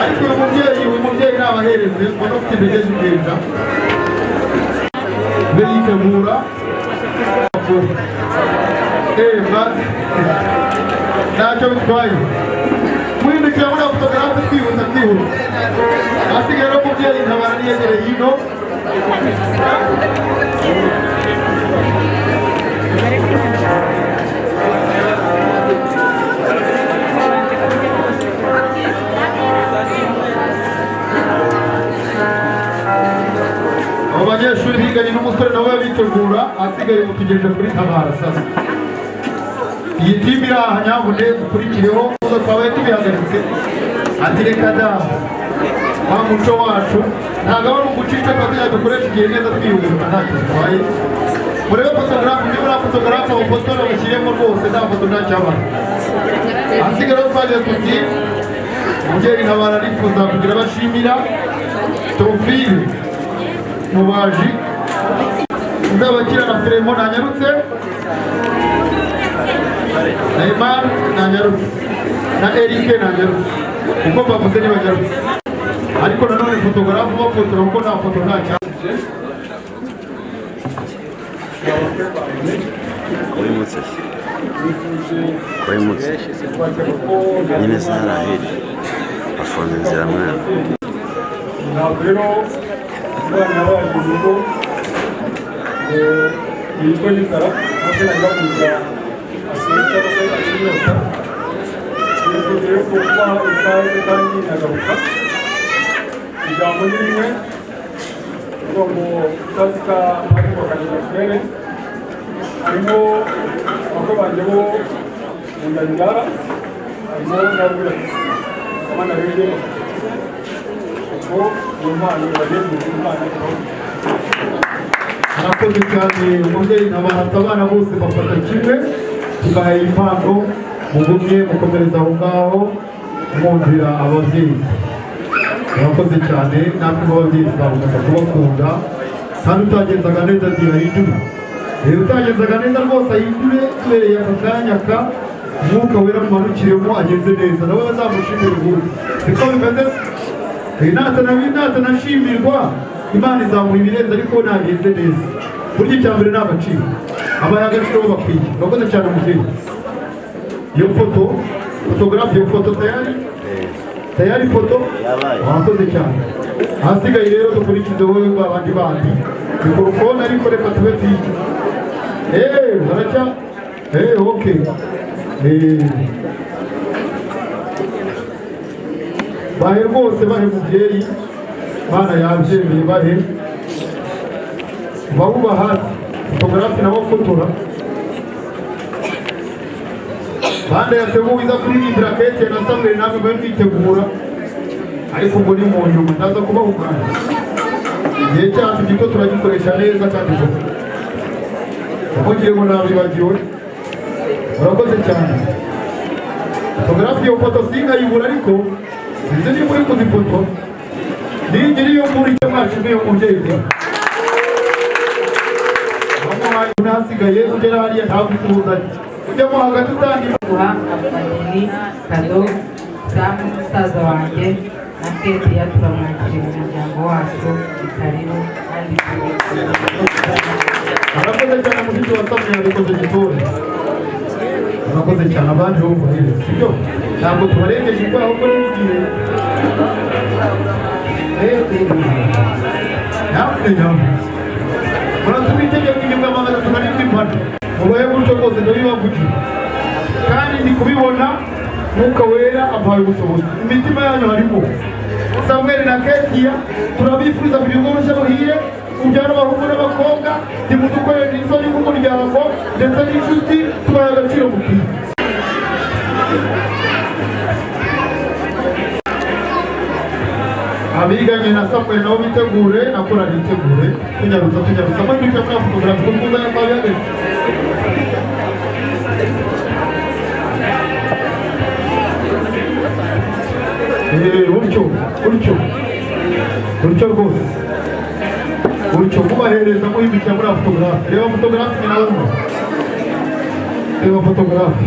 ariko uyu mubyeyi nabahereze, mbona ufite intege zigenda be yitegura. Ntacyo bitwaye. Muhindukira muri fotogarafe, twihuta, twihuta. Hasigaye rero umubyeyi Ntabara niyegereye hino. Abo banyeshuri biganye n'umusore nabo bitegura. Asigaye mutugejeje kuri Tabara. Sasa iyi timu iri aha, nyabune ukurikireho. Twabaye tubihagaritse, ati reka da, wa muco wacu ntabwo aba ari ugucica, kugira dukoreshe igihe neza, twihuta, ntacyo bitwaye. Murebe fotogarafe, niba uriya fotogarafe awufotora mushyiremo rwose, nta foto nta cyabara. Ahasigaye rero twagiye tuti umubyeyi Ntabara arifuza kugira abashimira Teofile Mubaji, Nzabakira na Firemo nanyarutse, na Imani nanyarutse, na Erike nanyarutse. Uko bavuze ntibanyarutse, ariko nanone fotogarafe ubafotora, kuko nta foto nta cyaba. Wimutse, wimutse nyine, zaraheri bafunze inzira mwana. Ntabwo rero umwana yabaye mu rugo ngo yicwe n'inzara, maze najya kuza asure cyangwa se ashire inyota. Nifuje rero kubaha ikaze kandi nagaruka. Ijambo ni rimwe, kuvuga ngo ikaze ka ariko bakageza furere harimo abakwe banjye bo mu ndangara, harimo n'abura abana rero ubwo iyo mpano ibageze mu Imana ibaho. Murakoze cyane umubyeyi ntabahata, abana bose bafata kimwe, tubahaye impano, mugumye mukomereza aho ngaho mwumvira ababyeyi. Murakoze cyane, natwe nk'ababyeyi tuzakomeza kubakunda, kandi utagenzaga neza ati ahindure. Rero utagenzaga neza rwose ahindure, tubereye aka kanya ka Mwuka Wera mumanukiremo agenze neza, nawe bazamushimire ubundi. Siko bimeze se? Natanashimirwa Imana izamuha ibirenze, ariko nagenze neza. Burya icya mbere ni agaciro, abaye agaciro bo bakwiye. Urakoze cyane umubyeyi. Iyo foto fotogarafe, iyo foto tayari tayari foto, wakoze cyane. Ahasigaye rero dukurikize wowe abandi bandi mikorofone, ariko reka tube tuyiki. Haracya okay. Bahe rwose, bahe mubyeyi, Mana yabyemeye, bahe bawuba hafi fotogarafe nawe afotora. Bande yateguwe iza kuririmbira Kete na Samuel, namwe mube mwitegura, ariko ubwo ni mu nyuma ndaza kubaha umwanya. Igihe cyacu gito turagikoresha neza kandi vuba. Ntimugire ngo nabibagiwe. Murakoze cyane. Fotogarafe iyo foto sinkayibura, ariko sinzi niba uri kuzifoto. Nigira iyo nkuru icyo mwashimiye umubyeyi we. Wamuhaye unasigaye ugera hariya nta gusuhuzanya. Ujyamo hagati utangira. Guha abageni kado Samu musaza wanjye na Ketiya, turamwakiriye mu muryango wacu, ni karibu kandi. Murakoze cyane mushiki wa Samuel, yabikoze gitore. Murakoze cyane abandi bo muhire. Sibyo? Ntabwo tubarengeje ibyaha ahubwo ni igihe. Nyamuneka. Muratuma itegeko 1307 impano. Mubahe gutyo rwose ndabibavugira. Kandi ndi kubibona Mwuka Wera ampaye ubushobozi. Imitima yanyu harimo Samuel na Ketiya, turabifuriza kugira urugo rushya ruhire, kubyara abahungu n'abakobwa, ntimudukorere isoni nk'umuryango ndetse n'inshuti, tubahe agaciro mukwiye. Abiganye na Samuel nabo bitegure, na korali bitegure, tunyarutsa tunyarutsa muri duke muri fotogarafi kuko uzanye twabihagaritse. Gutyo gutyo gutyo rwose gutyo mubahereza muhindukira muri fotogarafi. Reba fotogarafi ni nawe umwe, reba fotogarafi.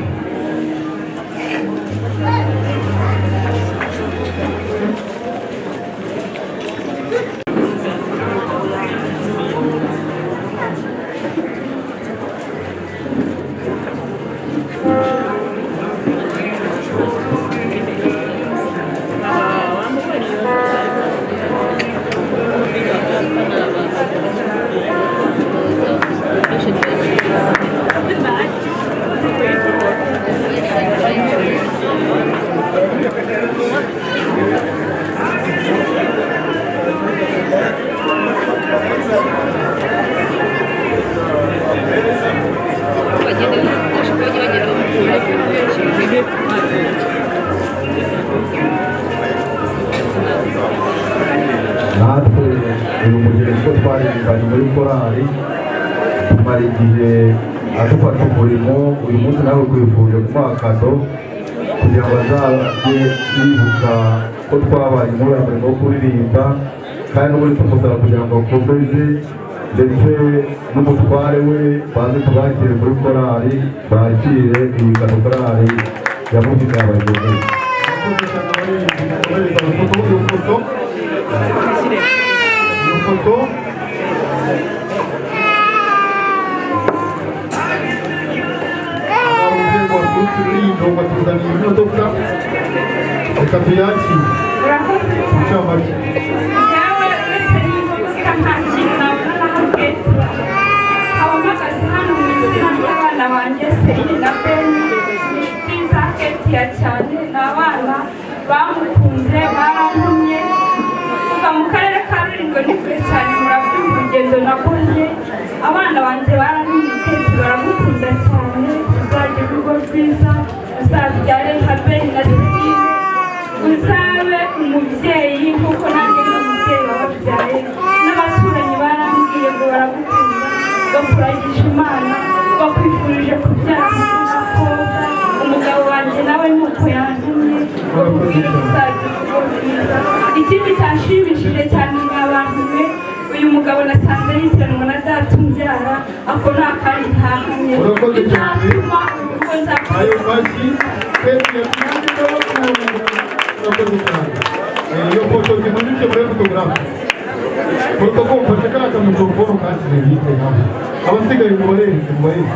Natwe uyu mugeni ko twaririmbanye muri korali tumara igihe adufata umurimo, uyu munsi nawe twifuje kumuha kado kugira ngo azajye yibuka ko twabaye muri uyu murimo wo kuririmba, kandi n'ubundi tumusaba kugira ngo akomeze ndetse n'umutware we baze tubakire muri korali, bakire iyi kado korali yamugeneye abagenzi. Iyo foto urwego waturutse rurindo batuzaniye imodoka, reka tuyakire. Urakoze. Incamake. Yewe, uretse n'imodoka nta kintu nabona na hamwe. Nkaba mpagaze hano mu izina ry'abana banjye Celine na Beni, inshuti za Ketia cyane. Ni abana bamukunze, barantumye kuva mu karere ka Rulindo, ni kure cyane, murabyumva urugendo nakoze. Abana banjye barantumye, Keti baramukunda cyane. Uzagira urugo rwiza, uzabyare nka Beni na Celine, uzabe umubyeyi nk'uko nanjye ndi umubyeyi wababyaye. N'abaturanyi barambwiye ngo baragukunda, bakuragisha Imana, bakwifurije kubyara umukobwa. Umugabo wanjye nawe ni uko yantumye ngo mubwire ko uzagira urugo rwiza. Ikindi cyanshimishije cyane, mwa bantu mwe, uyu mugabo nasanze yitiranwa na data umbyara. Ako ni akandi ntahamye bizatuma urugo nzakora. Ayo mashyi Ketia, nanjye ndabakunda. Urakoze cyane. Iyo foto zimanitse muri photographe, protocol, mfashe kariya kamikorofone ukakire hirya nawe. Abasigaye mubahereze, mubahereze,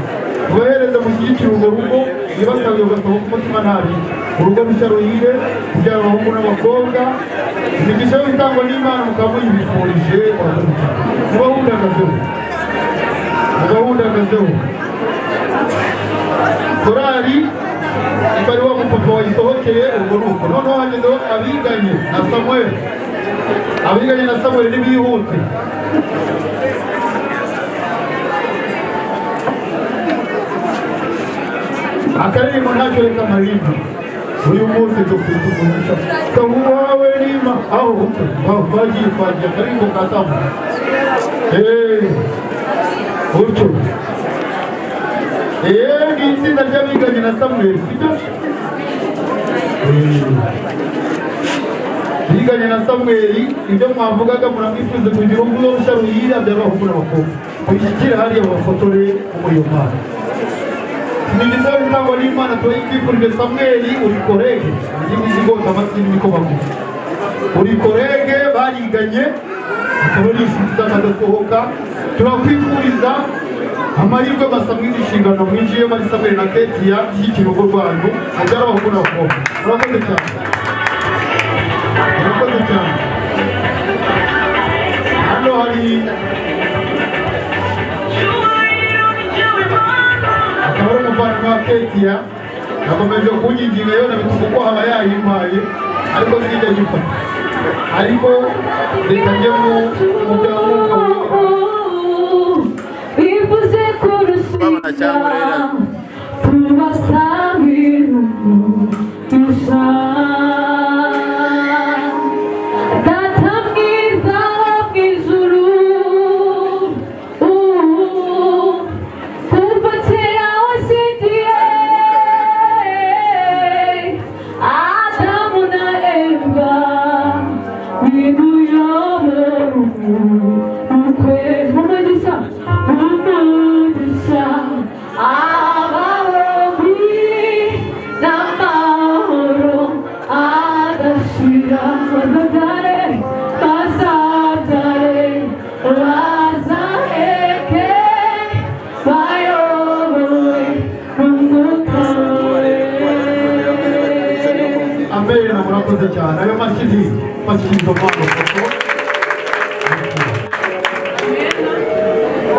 mubahereze, mushyigikire urwo rugo. Nibasabiye ugasaba ko umutima ntabi urugo rushya ruhire, kubyara abahungu n'abakobwa, imigisha yo itangwa n'Imana mukaba muyibifurije. Murakoze cyane. Mubahundagazeho, mubahundagazeho. Korali niba ari wa mupapa wayisohokeye, urwo ruko noneho hagezeho abiganye na Samuel. Abiganye na Samuel ntibihute. Akaririmbo ntacyo, reka maririmbo. Uyu munsi dufite umugisha kamuwawe rima aho aho twagiye, twagiye akaririmbo ka Samuel. Gutyo. Ni itsinda ry'abiganye na Samuel, sibyo? Biganye na Samuel, ibyo mwavugaga, muramwifuza kugira urugo rushya ruhira by'abahungu n'abakobwa. Muyishyikire hariya bafotore muri iyo mpano. Imigisha itangwa n'Imana turayikwifurije Samuel, uri collègue, indimi zigota amatwi n'imikomaguzi. Uri collègue, bariganye, akaba ari inshuti z'akadasohoka. Turakwifuriza amahirwe masa mw'izi nshingano mwinjiye muri Samuel na Ketia, shyigikira urugo rwanyu, mubyara abahungu n'abakobwa. Murakoze cyane. Murakoze cyane. Hano hari akaba ari umuvandimwe wa Ketia, yakomeje kunyinginga yo nabituka uko haba yayimpaye, ariko sinjya nyifata. Ariko reka njye mu bya mwuka wera. Bivuze kurushinga tubasabira umugisha. Data mwiza wo mu ijuru, kuva kera washyingiye Adamu na Eva, bimuyobora ubukwe. Umugisha, umugisha ababombi n'amahoro adashira. Bazabyare, bazabyare, bazaheke, bayobowe n'umwuka Amen, murakoze cyane. Ayo mashyi ni mashyi izo mpano foto.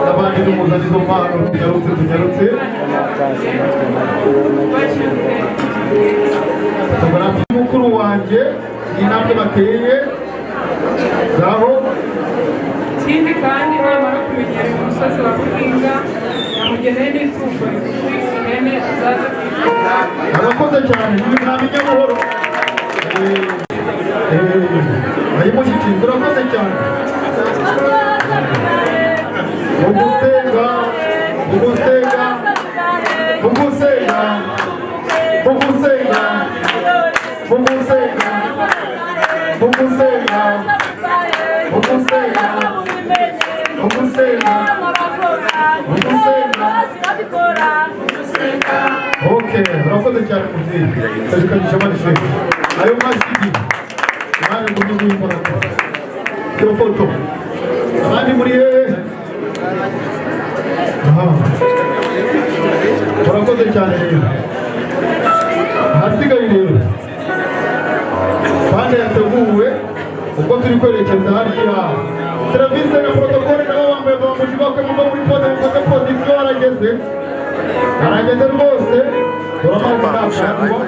N'abandi nimuzane izo mpano, tunyarutse, tunyarutse. Fotogarafi mukuru wanjye, ni intambwe bateye ngaho. Ikindi kandi, namara kumenyera uyu musozi wa Buhinga, yamugeneye n'itungo rigufi, ihene, azaze kwifuza. Arakoze cyane, ntamenya buhoro. Ayimushyikiriza, urakoze cyane. Mugusenga, mugusenga, mugusenga, mugusenga, mugusenga, mugusenga, mugusenga, mugusenga, mugusenga. Okay, urakoze cyane mubyeyi. Ndabikanyije amashyi. Ayo mashyi Imana igumye guhimbaza. Iyo foto. Abandi muri hehe? Aha. Urakoze cyane rero. Ahasigaye rero. Bande yateguwe. kwerekeza hariya. Serivisi na protokole nabo bambaye bamuje bakwe muva muri pose mufate pozisiyo arageze. Arageze rwose. Dore amazi ntakanywa.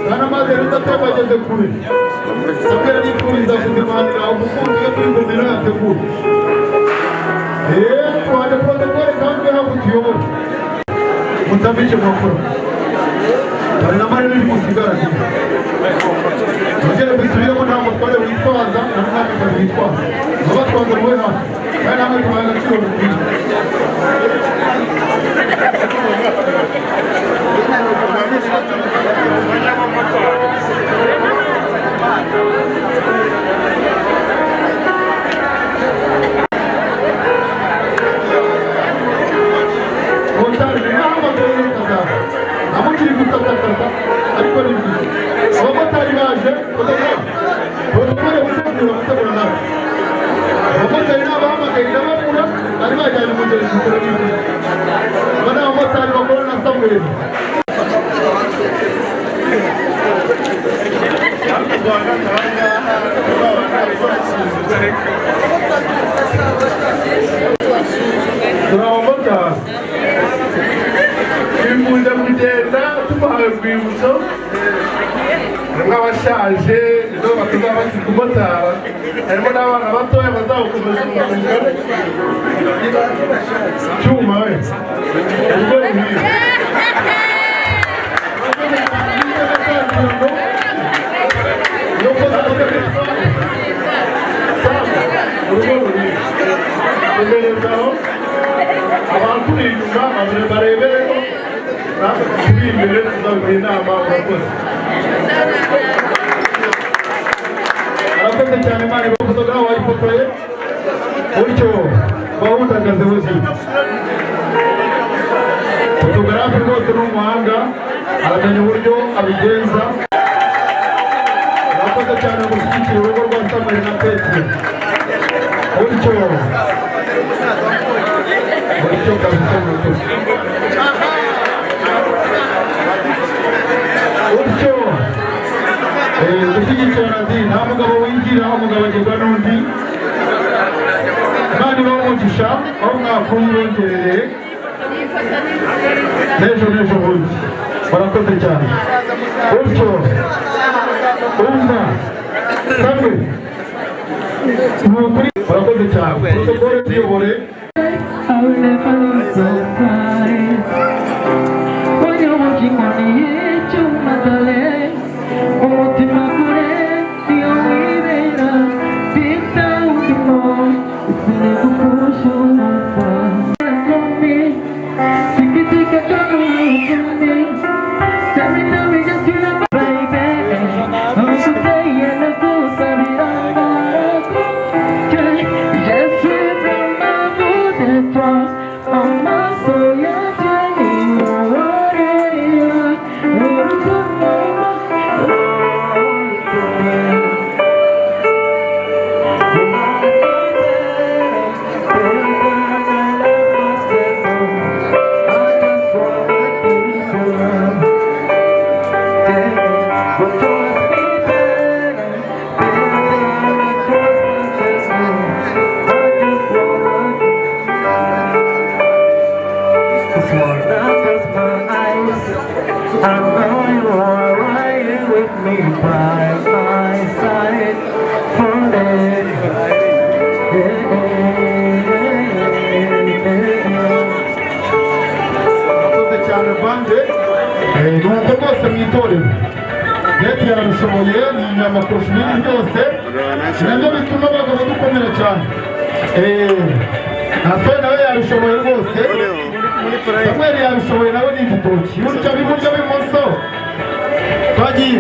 Kandi amazi yari atemba ageze kure. Samuel arifuriza kuzimanira umukunzi we kuri gomero yateguye. Twaje protokole kandi hafi tuyobora. Mutambike mwakora. Hari na marene iri musigaranye. Tugere bisubiremo nta mutware witwaza nta mwamikazi witwaza. Abatwaza mube hafi. Kandi namwe tubahe agaciro mukwiye. Motari nahamagaye kazaza. Namukiri gutatakata ariko ni byiza. Abamotari baje protokole gutegura gutegura nawe. Abamotari n'abahamagaye ndababura bari bajyanye umugeni gukora n'ibindi. Aba ni abamotari bakora na Samuel. Turi abamotari twifuza kugenda tubahaye urwibutso harimo abashaje ejo batazaba bakiri kumotara harimo n'abana batoya bazakomeza umwuga cyuma we ubwo ruhire urugo ruhire komerezaho abakuri inyuma barebereho natwe turi imbere tuzabigira inama urakoze. Arakoze cyane Imana ibafotora wayifotoye gutyo bahundagaze buzima. Fotogarafe rwose ni umuhanga aramenya uburyo abigenza. Arakoze cyane gushyigikira urugo rwa Samuel na Petero. Gutyo gutyo kabisa murakoze. Gutyo gushyigikirana di nta mugabo winjira umugabo agirwa n'undi. Imana ibahe umugisha aho mwakuye ibongerere n'ejo n'ejo bundi. Murakoze cyane. Gutyo umva Samuel ni ukuri murakoze cyane. Protokole tuyobore. I will never lose your sight. When you're walking on the edge of my darling, umutima kure niyo wibera. Deep down you know it's inegufusha. Sikitika kama Tell me now we just you know baby. Oh today and the Je suis vraiment fou de toi. Amaso yanjye I know you are right with me by my side forever. Murakoze cyane bande. Nuko rwose mu itorero leta yarabishoboye ni inyama kurusha ibindi byose nabyo bituma abagabo dukomera cyane. Nasore nawe yabishoboye rwose. Samuel yabishoboye nawe ni igitoki. Iburyo ab'iburyo ab'imoso twagiye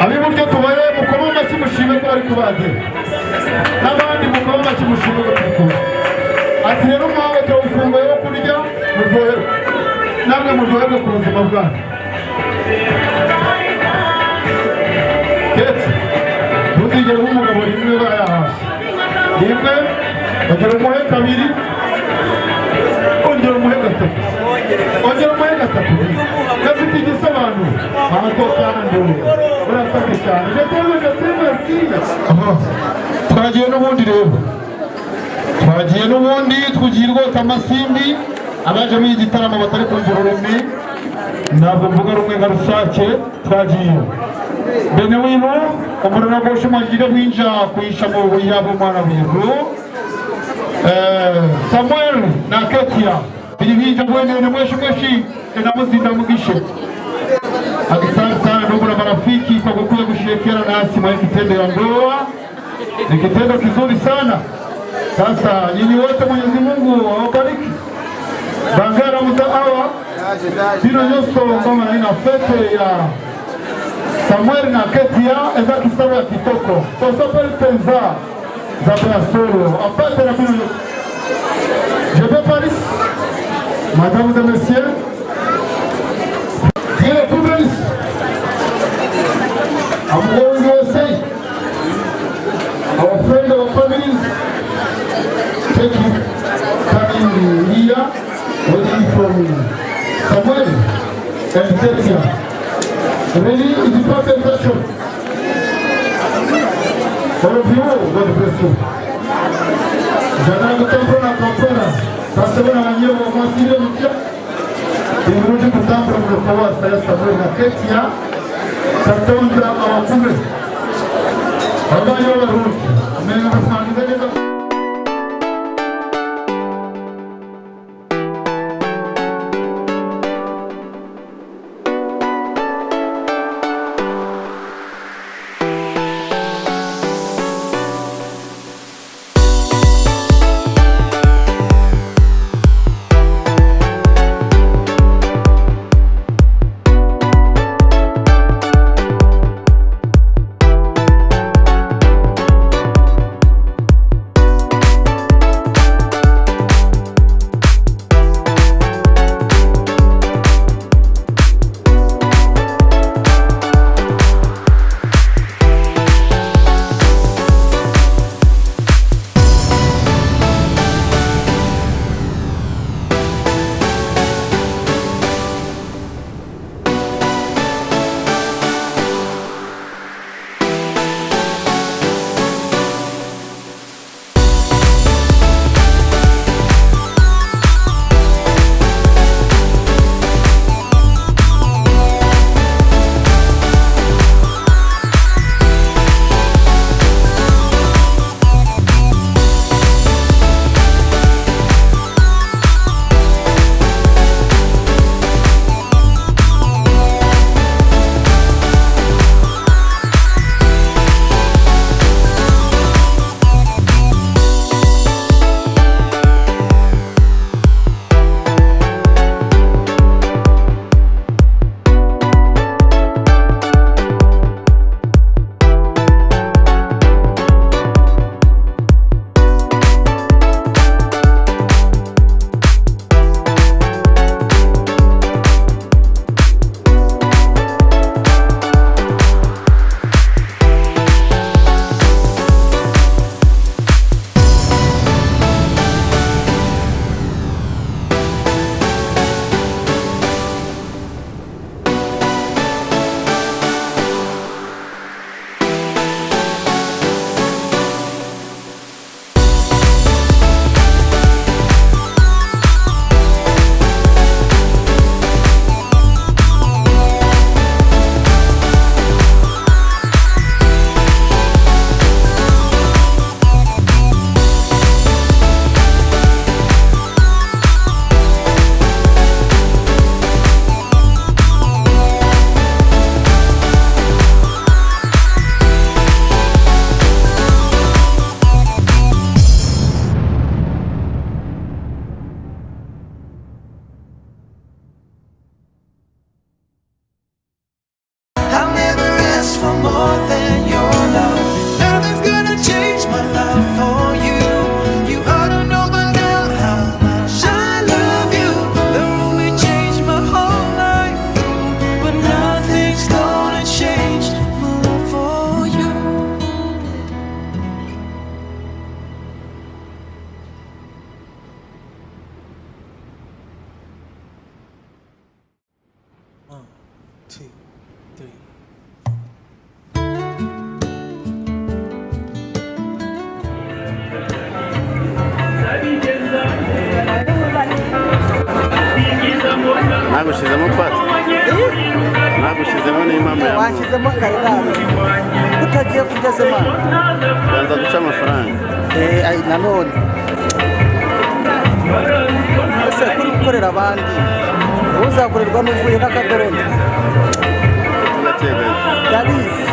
ab'iburyo tubaye mukome amashyi mushime ko bari kubagira n'abandi mukome amashyi mushime ko turi kuba. Ati rero umuhango turawufunguye wo kurya muryoherwe namwe muryoherwe ku buzima bwanyu. Ketse ntuzigere uba umugabo rimwe bayahashye rimwe ongera umuhe kabiri ongera umuhe gatatu ongera umuhe gatatu gafite igisobanuro. Ariko kandi urakoze cyane. Je t'aime aussi. Twagiye n'ubundi rero. Twagiye n'ubundi tugiye rwota amasimbi abaje muri iki gitaramo batari kumva ururimi ntabwo mvuga rumwe nka rusake twagiye. Bene wino umuriro goshumagira winja kuyisha mu buyabo mwana wiru. Samuel na Ketia bilibija mwene na mweshi mweshi na muzinda mugishe. Asante sana ndugu na marafiki kwa kukuja kushirikiana nasi mwa kitendo ya ndoa. Ni kitendo kizuri sana. Sasa nyinyi wote Mwenyezi Mungu awabariki. Bangara mutaawa bino nyonso kama ina fete ya Samuel na Ketia eza kisaro ya kitoko. Tosopeli penza za solo. Apate na bino. Je vais parler. Mesdames et messieurs, Dieu vous bénisse. I'm going to say, our friend, our families, thank you coming here, waiting from Samuel and Ketia. Really, it is perfect action. All of you, God bless you. Jana kutambura na kampara, tasema na nyewe mwasile mtia. Imrudi kutambura mlokowa saya Samuel na Ketia. Katonda awakume. Abayo baruki. Mena basangiza. 1, 2, 3. Nagushyizemo pasi, nagushyizemo n'impamvu ya muntu. Washyizemo kare utagiye kurya se mwana? Banza guca amafaranga. Ay, nanone ese kuri gukorera abandi uzakorerwa n'uvuye n'akadoroni. Gake gake. Ndabizi.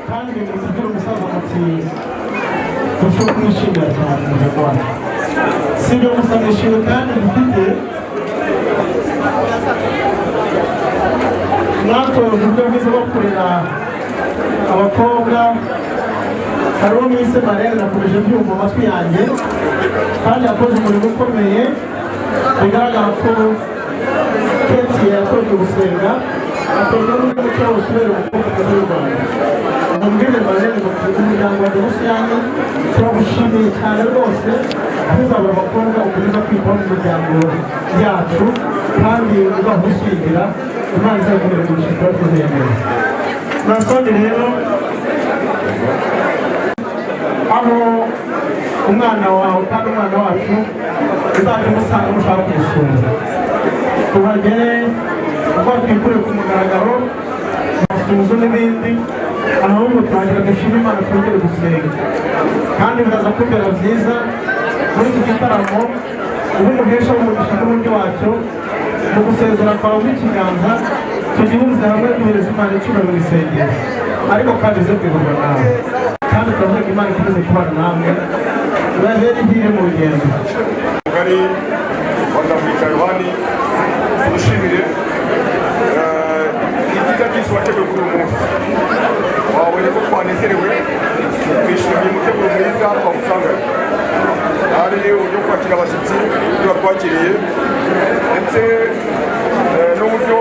Kandi mutubwire umusaza muti dushobora kumwishimira cyane mu Rwanda. Si ibyo gusa, nishimye kandi dufite mwatoje uburyo bwiza bwo kurera abakobwa. Hari uwo mwise Marene, nakomeje byumva amatwi yanjye, kandi yakoze umurimo ukomeye. Bigaragara ko Keti yatojwe gusenga, atojwe n'umuco wose ubera umukobwa w'u Rwanda. Mubwire Marene muti umuryango wa Demusiyani turagushimiye cyane rwose, ntuzabura abakobwa ukomeza kwitaho mu miryango yacu, kandi uzahushingira Imana izakomeza kugushimira tuzemera. Murakoze rero. Aho umwana wawe kandi umwana wacu uzajya umusanga mushaka kumusura, tuhagere uko twikure ku mugaragaro amasuhuzo n'ibindi, ahubwo turangira dushima Imana, twongere gusenga, kandi biraza kubera byiza muri iki gitaramo. Uba umuhesha w'umugisha n'ubundi wacyo mu gusezera kwawe n'ikiganza, tugihurize hamwe duhereza Imana icyubahiro mu isengero, ariko kandi uze kwiburwa nawe, kandi turavuga ngo Imana ikomeze kubana namwe, ibabere ihire mu rugendo. Mugari wa Nzamwita Yohani, tugushimire ibyiza byinshi wateguye kuri uyu munsi. Wabonye ko twanezerewe, twishimiye umuteguro mwiza twagusanganye, hari uburyo bwo kwakira abashyitsi, uburyo batwakiriye, ndetse n'uburyo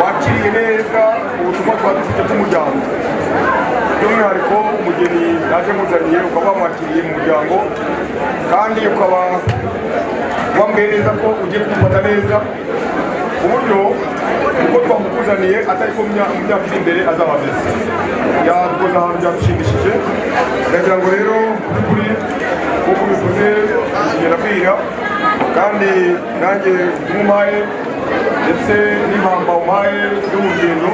wakiriye neza ubutumwa twari dufite bw'umuryango, by'umwihariko umugeni naje muzaniye, ukaba wamwakiriye mu muryango, kandi ukaba wambwiye neza ko ugiye kumufata neza ku buryo uko twamukuzaniye atari ko mu myaka iri imbere azaba ameze. Yadukoze ahantu byadushimishije. Ndagira ngo rero by'ukuri nk'uko ubivuze kugenda kwira, kandi nanjye ubutumwa umpaye ndetse n'impamba umpaye yo mu rugendo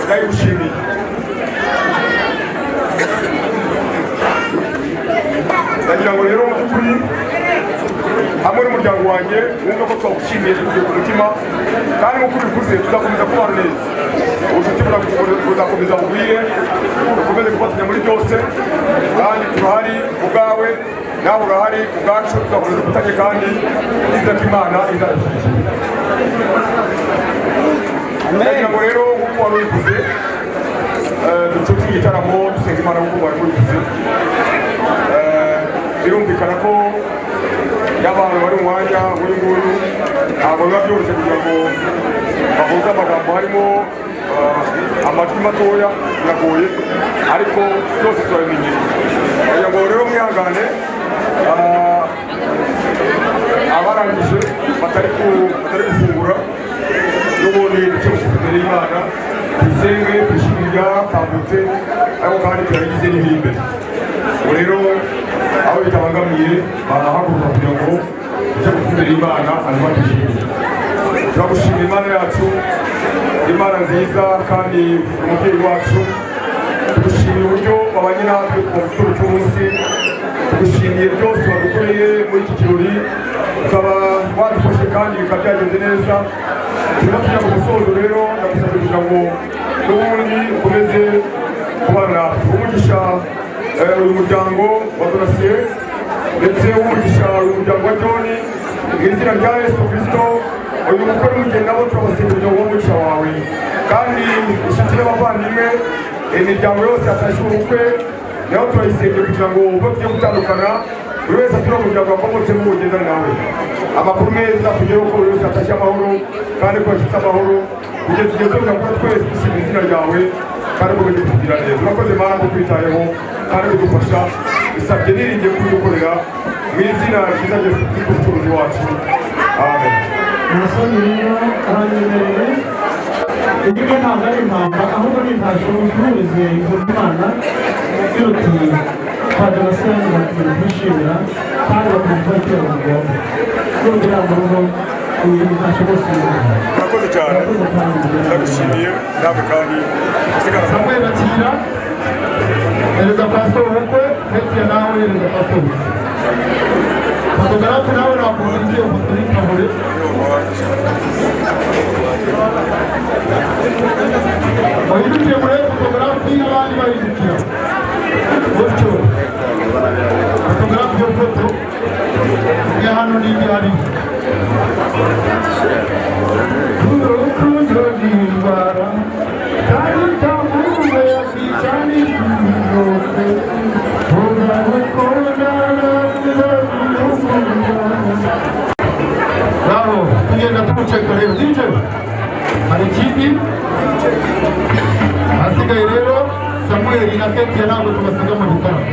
ndayigushimiye. Ndagira ngo rero mu by'ukuri hamwe n'umuryango wanjye wumve ko twagushimiye tuvuye ku mutima, kandi nk'uko ubivuze tuzakomeza kubana neza, ubucuti buzakomeza bugwire, dukomeze gufatanya muri byose, kandi turahari ku bwawe, nawe urahari ku bwacu, tuzakomeza dufatanye, kandi ibyiza by'Imana izadushyigikira. Ndagira ngo rero nk'uko wari ubivuze ducutse igitaramo dusenga Imana nk'uko wari ubivuze. Birumvikana ko iyo abantu bari mu mwanya nk'uyu nguyu ntabwo biba byoroshye kugira ngo bahuze amagambo, harimo amajwi matoya, biragoye, ariko byose turabimenyereye. Kugira ngo rero mwihangane, abarangije batari gufungura n'ubundi duce bugufi imbere y'Imana, tuyisenge, twishimire ibyatambutse, ariko kandi turabigize n'ibiri imbere. Ubu rero aho bitabangamiye. Barahaguruka kugira ngo tujye gutumira Imana, hanyuma tuyishimire. Turagushimira Imana yacu, Imana nziza kandi umubyeyi wacu. Tugushimiye uburyo wabanye natwe kuva mu gitondo cy'umunsi, tugushimiye byose wadukoreye muri iki kirori, ukaba wadufashe kandi bikaba byagenze neza. Turimo tujya ku musozo rero, ndagusabye kugira ngo n'ubundi ukomeze kubana natwe, umugisha uyu muryango wa Donatien ndetse w'umugisha uyu muryango wa John, mu izina rya Yesu Kristo. Uyu mukore umugeni nabo turabasenga kugira ngo umugisha wawe kandi inshuti n'abavandimwe, imiryango yose yatashye ubukwe nayo turayisengeye kugira ngo ubwo tugiye gutandukana buri wese ature umuryango wakomotsemo ugendane nawe. Amakuru meza tugereho ko buri wese atashye amahoro kandi ko yashyitse amahoro, kugeza igihe tuzongera kuba twese dushima izina ryawe kandi ukomeje kutugira neza. Urakoze Mana ko twitayeho kandi kudufasha, bisabye niringiye kubidukorera mu izina ryiza rya Yesu Kristo umucuruzi wacu, amen. Umusore rero aranyemereye, iyi ntabwo ari impamba ahubwo ni intashyo usuhurize Imana iruti kwa Donatien, bakomeza kwishimira kandi bakumva icyo bagomba nugera mu rugo. Iyi ntashyo bose. Urakoze cyane, ndagushimiye nawe kandi usigara. Samuel akira, hereza pastor ubukwe. Ketia nawe hereza pastor ubukwe. Fotogarafe nawe nakurindiye foto y'ikabure. Bahindukire muri fotogarafi, abandi bahindukira gutyo. Fotogarafi yo foto ya hano n'indi hariya. Urukundo ni indwara kandi utamuwe akica n'izose. Bravo, tugenda tumuceka rero. DJ, hari ikindi hasigaye rero, Samuel na Ketia ntabwo tubasiga mu gitaramo.